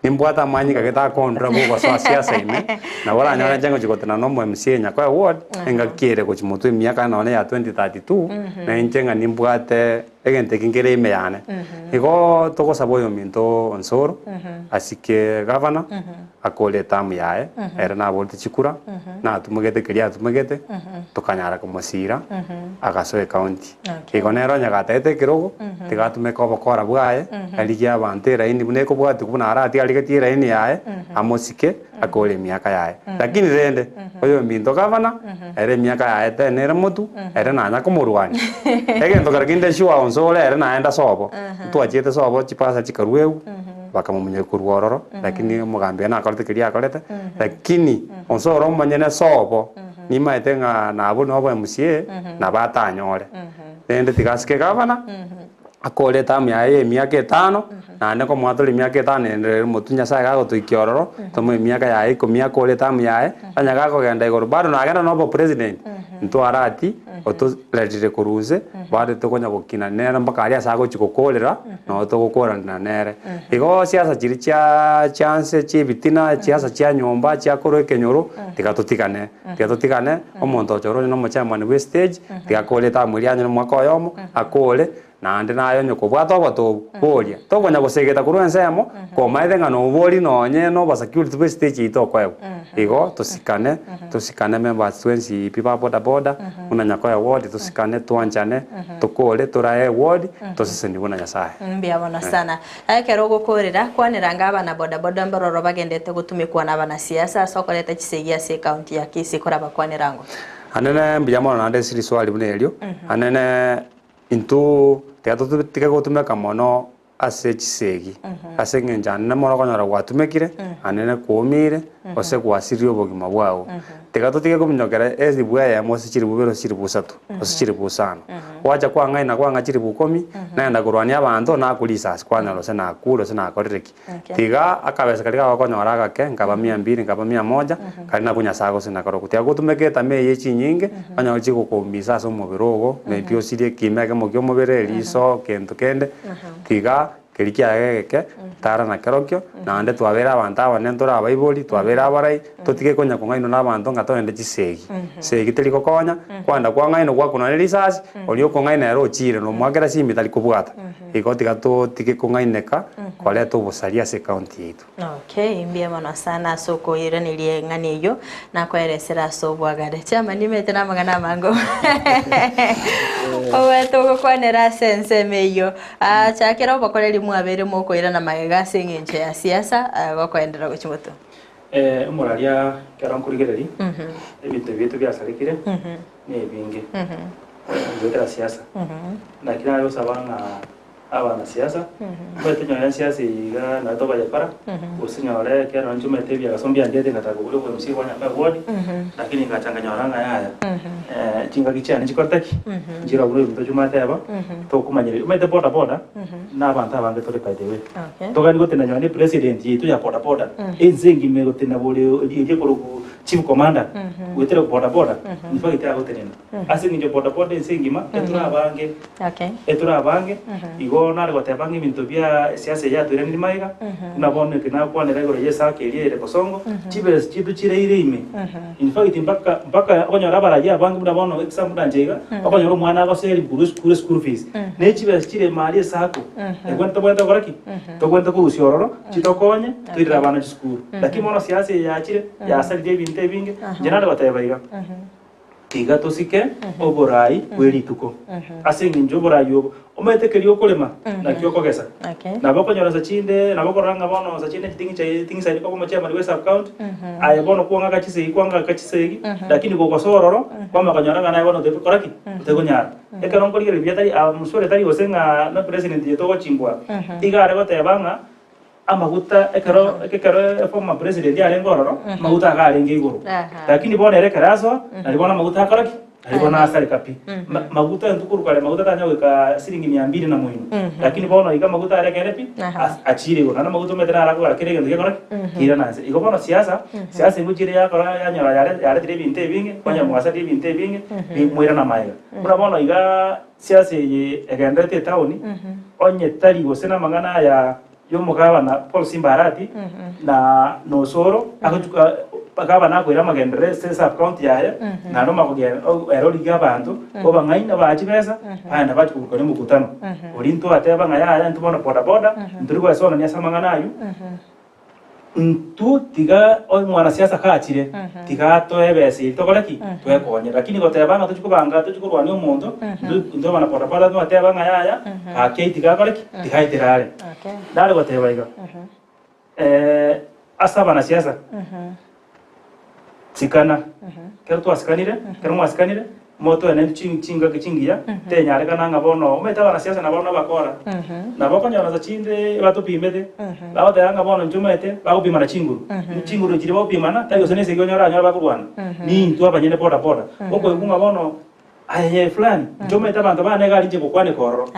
S3: Nimbwate amanyinga gete akondura bogosoa siasa ime, nabo oranyore inche ngochia gotenena na omo MCA Nyakoe ward, engaki ere gochia motwe emiaka nonya ya 2032, na inche ng'a nimbwate. Egento eke nkere ime yane. Igo togosaba oyominto Onsoro asike gavana akore etamu yaye, ere naborete chikura, natumegete keria atumegete, tokanyara komosira agasoa ecounty. Igo nere onye gatagete ekerogo, tiga atumeke obokora bwaye, arigie abanto eraini buna ekobwatigwa buna aratiga arigetie eraini yaye, amosike akore emiaka yaye. Lakini rende, oyominto gavana, ere emiaka yaye tena ere motu, ere nanya komorwania. Egento kere kende sure onsore ere naende ase obo, ntwachiete sobo chipasa chikaruegwa, bakamomunyora korwa ororo, lakini omogambi oye nakorete keria akorete, lakini onsore omonyene sobo, nimaete ng'a nabwo nobo MCA, nabo atanyore. Rende tiga asike gavana, akore etamu yaye ya emiaka etano, naende nkomoa tore emiaka etano ende rero motwe Nyasaye gagotoikia ororo, tomoe emiaka yaye ikomi akore etamu yaye, onye gakogenda igoro bado nagenda na obopresident, ntware ati, otorerire korwa inse, bado tokonya gokina nere mpaka aria ase agochi gokorera, noo togokoranera nere. Igo siasa chiria chia chia nse chia ebitina, chiasa chia nyomba, chia korwa ekenyoro, tiga totigane. Tiga totigane, omonto ochore onye na omochairman bwe estage, tiga akore etamu eria anyore omwaka oyomo, akore, naende naye onye kobwate obotobu, boria. Tokonya gosegeta korwa ensemo, komaete ng'a nobori nonye na obosecurity bwe estage eyio tokoegwa. Igo, tosikane, tosikane members twensi pi ba boda boda, buna Nyakoe ward, tosikane, twanchane, tokore, torae eward, tosesenigwe na Nyasaye.
S1: Mbuya mono sana. Ekero ogokoorera, kwanera anga abana bodaboda mbororo bagendete gotumekwa nabanasiasa ase okoreta chisegi ase ecounty ya Kisii korabakwanera ango.
S3: Anene mbuya mono naende ase riswali buna erio, anene intwo tiga totige gotumeka mono ase chisegi, ase eng'encho anene mono okonyora gwatumekire, anene kwomire, gose gwasiririe obogima bwao. Tiga totige kominyokera elifu eyemo gose chilifu ibere gose chilifu isato, gose chilifu isano. Gwacha kwang'aina kwang'a chilifu ikomi, naenda korwania abanto, nakwa risasi kwanyora gose nakure gose nakorire ki. Tiga akabesa karia gagokonyora agake, nkaba mia mbili, nkaba mia moja, karia nakwo Nyasaye agosina korokwo. Tiga gotumeka etamaa eye chinyinge, onye chigokoumisa ase omobere ogo, maybe osirie ekima ekemo kia omobere, eriso, kento kende, tiga Keria kiaye egeke, tara nakerokio, naende twabeire abanto abanene tore abaibori, twabeire abarai, totige konya kong'ainwa nabanto ng'a togende chisegi. Segi teri gokonya, kwanda kwang'ainwa gwakunwa ne risasi, oria okong'aina ere ochire nomoakera simi tari kobwata. Igo tiga totige kong'aineka koreta obosaria ase ecounty yaito.
S1: Okay, mbuya mono sana ase okoiraneria eng'ana eyio, nakoeresera ase obwagare. Chairman nimanyete namang'ana amange obwenerete ogokwanera ase ensemo eyio. Ah, chakera obokoreri mwabeire mokoirana magega ase eng'encho ya siasa, ah, gokoenderera gochia motwe.
S2: Eh, omoraria ekero nkorigereria, ebinto biaito biasarekire, na ebinge, goetera siasa. Naki nare gosaba ng'a Abanasiasa, omanyete nyore siasa eye iga nabo tokoyekora, gose nyore ekero inche omanyete ebiagaso mbianchete ngataka kobua obo MC bwa Nyakoe ward, lakini ngacha nkanyora ng'a yaya, chingaki chiane chikorete ki? Nchire abwo ebinto chimateba, tokomanyereria. Omanyete boda boda, na abanto abange tore by the way. Togani gotenena nonye na epresident yaito ya boda boda, ense engima egotenena bore eria ekorokwa chief commander, goetera boda boda, in fact agotenena. Ase eng'encho boda boda ense engima, etore abange.
S1: Okay.
S2: Etore abange, igo nare goteba ng'a ebinto bia esiasa eye yatoiranire magega, buna bono eke nakwanera igoro ya esaka eria ere bosongo, chibesa chiaito chireire ime. In fact mpaka mpaka okonyora abarayia abange buna bono example buna inche iga, okonyora omwana agoseri korwa esukuru eschool fees, ne chibesa chire ime aria esako, ekobua tobwenerete gokora ki? Tobwenerete korusia ororo, chitokonye, toirere abana chisukuru. Lakini bono siasa eye yachire, yasaririe ebinto ebinge, inche nare goteba iga. Tiga tosike oborai bwe rituko, ase engencho oborai obo omanyete keria okorema nakio okogesa. Nabo okonyora nsa chinde, nabo okorora ng'a bono nsa chinde ting'isaini koba omochairman bwe sub county, aye bono kwang'aka chisegi kwang'aka chisegi, lakini gogosoa ororo, kwamanya konyora ng'a naye bono otekora ki? Otekonyara. Ekero nkorigereria buya tari mswere tari gose ng'a na president oito ogochimbwa, iga are goteba ng'a Amaguta ekero ekero former president arenge ororo, amaguta iga arenge igoro. Lakini bono ere ekero asoa, nari bono amaguta akora ki? Nari bono asareka pi. Ma- Maguta intwe korwa kare maguta tanya goika siringi mia mbili na moino. Lakini bono iga amaguta aria akende pi, as- achire igoro. Naende amaguta omanyete naro akogera kera egento gekora ki? Keirana nse. Igo bono siasa, siasa egochire yakora yanyora yare yaretire ebinto ebinge, kwanyora mwasaria ebinto ebinge, bi mwairana magega. Buna bono igaa siasa eye egenderete etown, onye tari gose namang'ana aya y'omogabana Paul Simba Arati na Osoro agochia. Gavana akoira amagenderero ase esub county yaye, naende omanye kogenda ere origie abanto, obang'aini obae chibesa, baenda bachia koburukania omokutano. Oria intwe twateba ng'a yaya intwe bono boda boda, ntori goesonania ase amang'ana aywo, intwe tiga omwanasiasa kachire, tiga atoe ebesa eria tokore ki? Twekonye. Lakini goteba ng'a tochia kobanga tochia korwania omonto, intwe intwe abana boda boda twateba ng'a yaya, gaki aywo tiga akore ki? Tiga aetere are. Nare goteba iga. Ase abanasiasa, sikana. Ekero twasikanire, ekero mwasikanire, motoe chingaki chingiya, tenyarekana ng'a bono, omanyete abanasiasa nabo nabakora, nabo okonyora nsa chinde batopimete, bagoteba ng'a bono inche omanyete, bagopimana chinguru. Chinguru chiria bagopimana, tari gose na esegi onyore anyore bakorwana, nintwe abanyene boda boda. Okoigwa ng'a bono, aye fulani, inche omanyete abanto bane iga aria inche ngokwaneka ororo,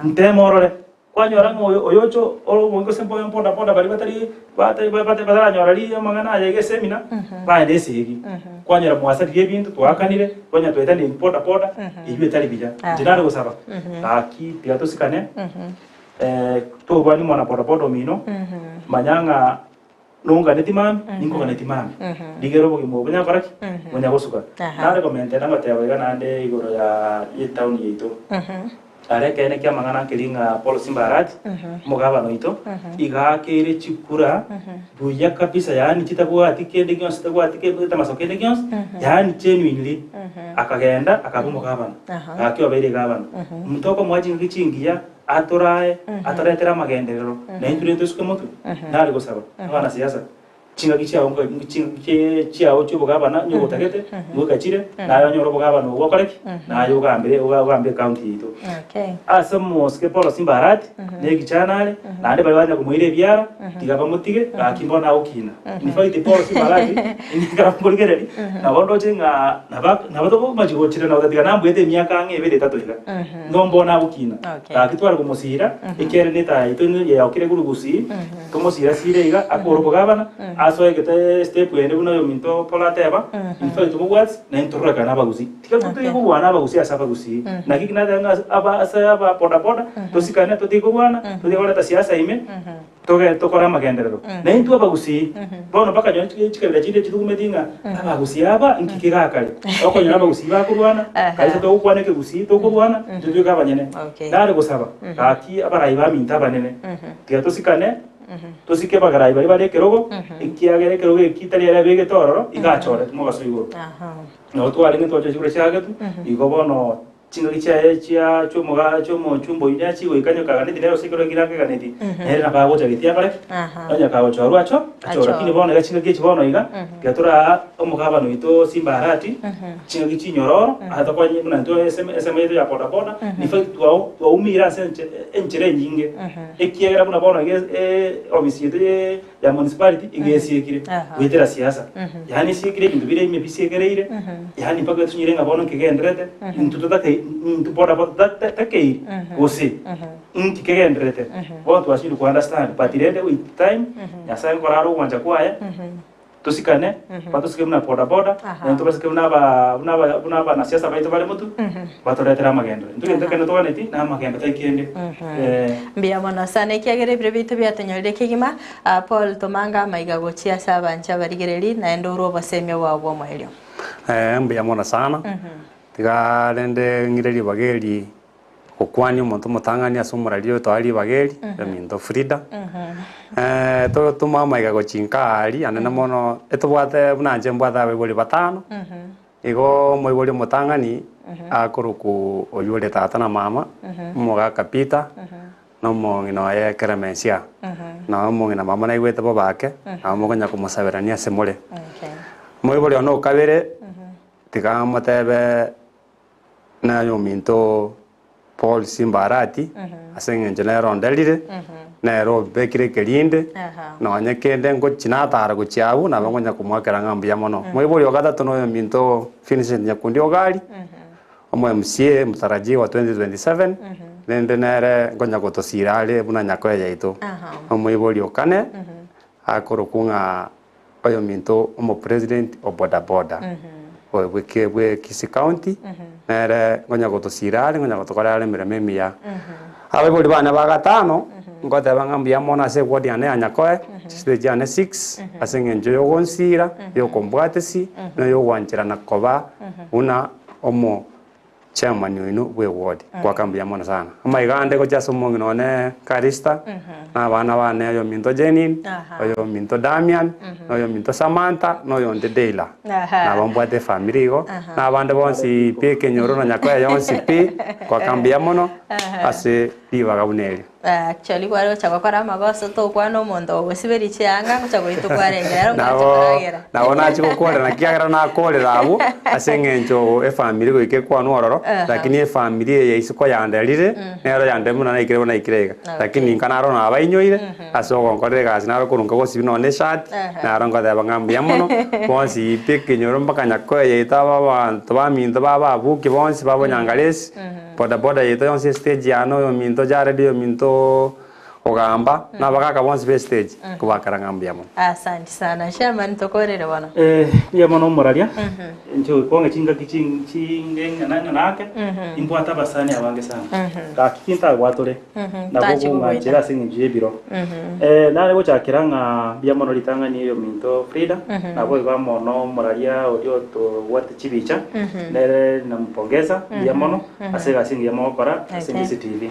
S2: nteme orore. Kwanyora ng'a oyo oyocha ore omonge gose mbobe boda boda baria batari batari bataranyora riria amang'ana aya iga esemina, baende esegi. Kwanyora mwasaririe ebinto, twaakanire, kwanyora twaetanire boda boda, eywo etari buya. Inche nare gosaba, gaki tiga tosikane, torwanie mwana boda boda omino, manya ng'a nonganeti mambia, ninkoganeti mambia. Rigera obogima obo bonya gokora ki? Bonya gosuka. Nare komentera ngoteba iga naende igoro ya etown yaito. Are ekeene ki'amang'ana nkeri ng'a Paul Simba Arati, omogabana oito, iga akeire chikura buya kabisa, yaani chitabwati kende gionsi, chitabwati getamaso kende gionsi, yaani genuinely, akagenda akaba omogabana, gaki obeire egabana. Omonto okomoa chingaki chingiya, atorae, atoretere amagenderero, na intwe rende tosuke motwe, nare gosaba abanasiasa. Chingaki chiao chingaki chiao chi'obogabana nigo otagete, ngoika chire, naye onyore obogabana obwo okore ki? Naye ogambere ogambe ecounty yaito. Ase omosike Paul Simba Arati, na ekichana are, naende baria banya komoira ebiara, tiga bamotige, gaki mbono agokina. In fact Paul Simba Arati, ekero nkorigereria, nabo ndoche ng'a naba nabo tokomachi gochira na gotatiga nambuete emiaka ang'e ebere etato iga. Nigo mbono agokina. Gaki tware komosira, ekiagera netaya yaito yaokire korwa gusii, Tomosira sire iga akore obogabana, asoe egete step ende buna oyominto Paul ateba, in fact tomobwati, naintwe tororekane abagusii. Tiga totige korwana abagusii ase abagusii. Naki ki nateba ng'a aba ase aba boda boda, tosikane totige korwana, totige koreta siasa ime, toge tokore amagenderero. Naintwe abagusii, bono mpaka nonye chikabira chinde chitugumeti ng'a abagusii aba nki kegakare. Okonyora abagusii bakorwana, kabisa togokwana ekegusii tokorwana, intwe tweka abanyene. Nare gosaba, gaki abarai baminto abanene, Tiga tosikane, tosike abagarai baria bare ekerogo, ekiagera ekerogo eki tari ere abegete ororo, iga achoretwe mogaso igoro. Nabo twarenge twacha chikura chiagetwe, igo bono chingaki chiaye chia chiomoga chiomochumba oyio nere chigoika onye kaganeti nere gose ekero ekio nakeganeti, nere nabo agocha getia akore ki? Onye kagochorwa acho achore. Lakini bono iga chingaki echi bono iga, tiga toraa omogabana oito Simba Arati, chingaki chinyororo, atokonye buna intwe eseme esemo yaito ya boda boda, in fact twao twaumire ase enche enchera enyinge, ekiagera buna bono iga ofisi yaito ye ya municipality iga esiekire goetera siasa, yaani esiekire ebinto bire ime bisiekereire, yaani mpaka etunyire ng'a bono nkegendererete, intwe totakei intwe boda boda totakeiri gose nki kegendererete, bono twasinyire ko understand but rende with time, Nyasaye nkore are ogwancha kwaye. Tosikane, batosike buna boda boda, naintwe tobasike buna aba buna aba buna abanasiasa baito bare motwe, batoretere amagenderero. Intwe egento ekene toganeti, na amagendo tai kende. Eh.
S1: Mbuya mono sana ekiagera ebiro biaito biatonyorire kegima. Ah, Paul tomanga amaiga gochia ase abanche abarigereri naende orwe obosemia bwao bw'omoerio.
S3: Eh, mbuya mono sana. Tiga rende ng'ire ribaga eri gokwania omonto omotang'ani ase omorari oyo toa ribaga eri, ominto Frida. Totome amaiga gochia nka aria, anene mono, etobwate buna inche mbwate abaibori batano, igo omoibori omotang'ani akorokwa oywo ore tata na mama, omogaka Peter, na omong'ina oye Clemencia, na omong'ina mama naigwete bobe ake, nabo mokonya komosaberania ase more. Omoibori one o kabere, tiga motebe. Naye ominto Paul Simba Arati, ase eng'encho nere onderire, nere obekire ekerinde, nonye kende ngochia natara gochia abwo, nabo nkonya komoakera ng'a mbuya mono. Moibori o gatato noyo ominto Vincent Nyakundi Ogari, omo MCA mtarajiwa 2027, rende nere nkonya gotosira are buna nyakoe yaito. Omoibori o kane, akorokwa ng'a Oyominto omopresident o boda boda oyo bwe bwe Kisii County nere ngonya gotosira are ngonya gotokorera are emeremo emiya. Abaibori bane ba gatano. Ngoteba ng'a mbuya mono ase eward yane ya Nyakoe, chistage chiane six, ase eng'encho yogonsira, yokombwatisi, na yogwancherana koba buna omo chairman oino bwe eward. Ngoaka mbuya mono sana. Amaiga ande gochia ase omong'ina one Calista, na abana bane oyominto Jenin, oyominto Damian, na oyominto Samantha, na oyonde Deila. Nabo mbwate efamiri igo, na abande bonsi pi ekenyoro na Nyakoe yonsi pi, ngoaka mbuya mono ase ribaga buna eri.
S1: Actually kware gocha gokora amagoso tokwana omonto ogosiberia chianga ngocha goitwa kwarenge rero ngocha
S3: Nabo
S1: koragera.
S3: nabo nachia gokorera ekiagera nakorera abwo ase eng'encho efamiri goika ekwanwe ororo, lakini efamiri eye isiko yanderire, nero yandire buna naikire buna naikire iga. Lakini inka naro nabainyoire ase ogonkorera egasi naro korwa nkagosibia nonye na eshati, naro ngoteba ng'a mbuya mono, bonsi pi ekenyoro mpaka nyakoe yaito aba abanto baminto baba abuki bonsi babonyangaresi. Boda boda yaito yonsi estage yane oyominto Jared oyominto Ogamba na abagaka bonsi be stage kobakera ng'a mbuya mono.
S1: Asante sana chairman tokorere bono.
S2: Eh, mbuya mono omoraria inche goikong'e chingaki chin- chinge ng'ana ng'ana ake imbwate abasani abange sana gaki kintagwatore nabo
S1: Tachi
S2: okong'anchera
S1: kogoita.
S2: ase eng'encho y'ebiro Eh, nare gochakera ng'a mbuya mono ritang'ani oyominto Frida nabo igo amo na omoraria oria otobwate chibicha nere nampongeza mbuya mono ase egasi engiya mogokora ase
S1: Okay.
S2: NGCTV.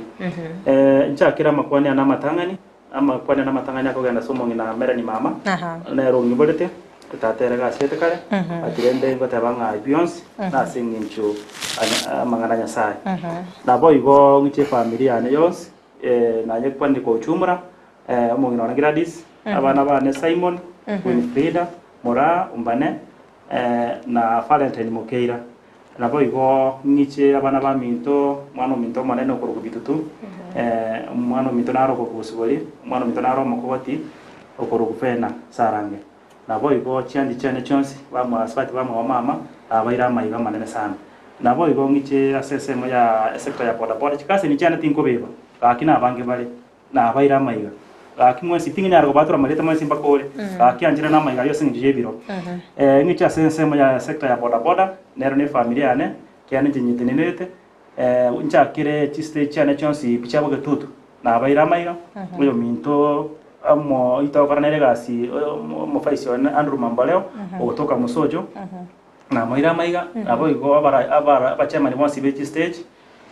S2: Eh, nchakere amakwani ane amatang'ani, amakwani ane amatang'ani akogenda ase omong'ina Melanie mama, nere ong'iborete, tata ere gasiete kare, but rende ngoteba ng'a bionsi nase eng'encho anya- amang'ana a Nyasaye. Naboigo ng'iche efamiri yane yonsi, eh, naye kwanire kwa ujumla, eh, omong'ina one Gladys, abana bane Simon, Winfrida, Moraa, Umbane, na Valentine Mokeira. Naboigo ng'iche abana baminto, omwana ominto omonene okorokwa Bitutu, omwana ominto naro okorokwa Bosibori, omwana ominto naro omokogoti okorokwa Fena Sarange. Naboigo chianchi chiane chionsi, bamwasubati bamwabo mama, nabaire amaiga amanene sana. Naboigo ng'iche ase ensemo ya esector ya bodaboda, chikaseni chiane tinkobeba, gaki nabange bare. Nabaire amaiga. Gaki mwensi ting'inyara kobatura amarieta mwensi mpaka ore. Gaki anchera namaiga ayio ase eng'encho y'ebiro. Eh, ng'iche ase ensemo ya sector ya boda boda, nero ne efamiri yane, kiagera ninche nyetenenerete, eh, nchakere chistage chiane chionsi pi chia bogetutu. Nabaire amaiga, oyominto amo itogokora nere egasi oyo omofaisi one Andrew Mamboleo, ogotoka Mosocho, namoire amaiga, naboigo abara abara abachairman bonsi be chistage,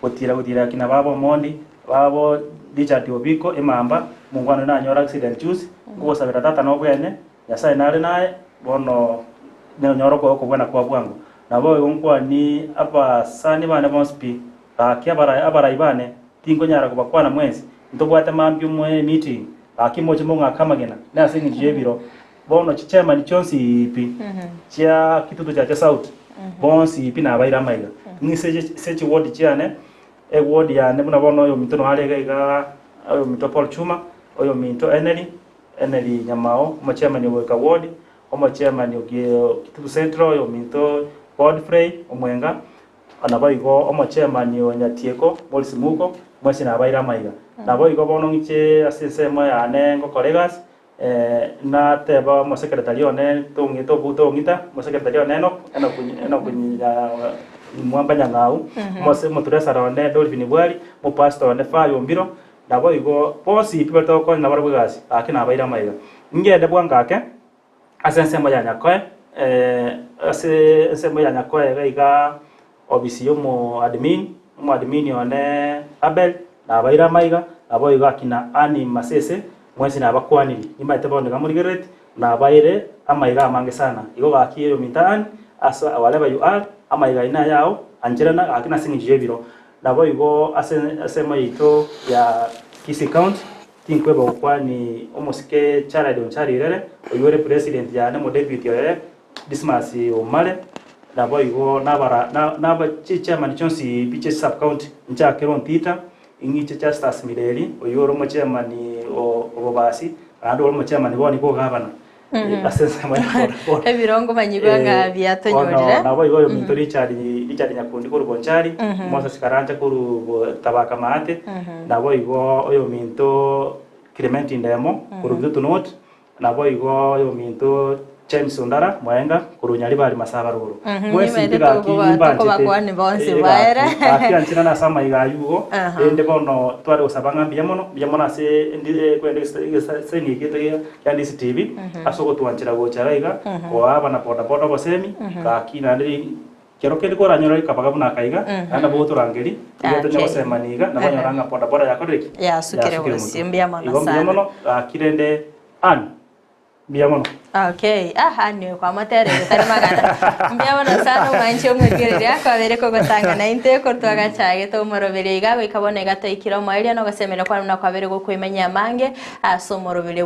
S2: Gotira gotira akina baba omondi, babo Richard Obiko emamba, omongwana oyo nanyora accident juzi, nkogosabera tata nobwene, Nyasaye nare naye, bono nonyore okobwena kwa bwango. Naboigo nkwani abasani bane bonsi pi, gaki abara abarai bane, tinkonyara kobakwana mwensi, ntobwate mambia omoe emeeting, gaki moche mong'ake amagena, nase eng'encho y'ebiro. Bono chichairman chionsi pi chia Kitutu Chache South bonsi pi nabaire amaiga. Ng'ise ase chiward chiane, eward yane buna bono oyominto noare iga iga oyominto Paul Chuma, oyominto Henry, Henry Nyamao, omochairman o Goika ward, omochairman o Kitutu Central oyominto Godfrey Omwenga, Naboigo omochairman o Nyatieko, Morris Muko, mwensi nabaire amaiga. Naboigo bono ng'iche ase ensemo yane ngokora egasi, Nateba omosekretari one tong'ita obo tong'ita, omosekretari one Enock, Enock Enock Mwamba Nyang'au, omose omotresara one Dolphin Bwari, omopastor one Fayo Ombiro, naboigo bonsi pi baria togokonya nabarabwo egasi, gaki nabaire amaiga. Ngende bwango ake, ase ensemo ya Nyakoe, ase ensemo ya Nyakoe iga igaa Obisi y'omoadmin, omoadmin one Abel, nabaire amaiga, naboigo akina Annie Masese, mwensi nabakwaniri, nimanyete bono iga morigereretie, nabaire amaiga amange sana. Igo gaki oyominto Annie, ase wherever you are, amaiga aino ayao, ancherana gaki nase eng'encho y'ebiro. Naboigo ase ensemo yaito ya Kisii County, tinkweba gokwani omosike Jared Onchari Irere, oyio ore president yane omodeputy oye, Dismas Omare, naboigo nabara naba chichairman chionsi pi chie sub county nchakere Ontita, ing'iche Justus Mireri oyio ore omochairman o Obobasi, naende ore omochairman bono igo ogabana ase ensemo ya bodaboda.
S1: Ebirongo manyigwa ng'a biatonyorire.
S2: Bono naboigo oyominto Richard Richard Nyakundi korwa Bonchari, Moses Karanja korwa Tabaka Maate, naboigo oyominto Clement Ndemo korwa Kitutu North, naboigo oyominto. James Ondara Mwaenga korwa Nyaribari Masaba rogoro.
S1: Mhm,
S2: Mwensi
S1: nimaete
S2: gaki
S1: tokoba- tokobakwani bonsi baere.
S2: Gaki anchera nase amaiga aywo igo
S1: Aha.
S2: rende bono tware gosaba ng'a mbuya mono mbuya mono ase endi- eh, kwenda egeseni eke gieto gia kia Ndisi TV ase ogotwanchera gocha iga iga
S1: Mhm.
S2: koa abana boda boda obosemi
S1: Mhm.
S2: gaki naende ri- kero kende koranyore rikabaga buna aka iga
S1: Mhm.
S2: naende nabo ogotorangeria iga tonya
S1: Okay.
S2: gosemani iga nabo onyora ng'a boda boda yakorire ki?
S1: Yasukire
S2: Yasukire
S1: bosio,
S2: motwe.
S1: mbuya mono
S2: Igo mbuya
S1: sana.
S2: mono gaki rende Ann mbuya mono.
S1: Okay, aha niwe kwamoterire tari magana. Mbuya mono sana omwanchi omwetigereria kwabere kogotang'ana intwe korwa twagachagete omoroberio iga goika bono iga twaikire omoerio na ogosemeria kwane buna kwabere gokoimanyia amange ase omoroberio.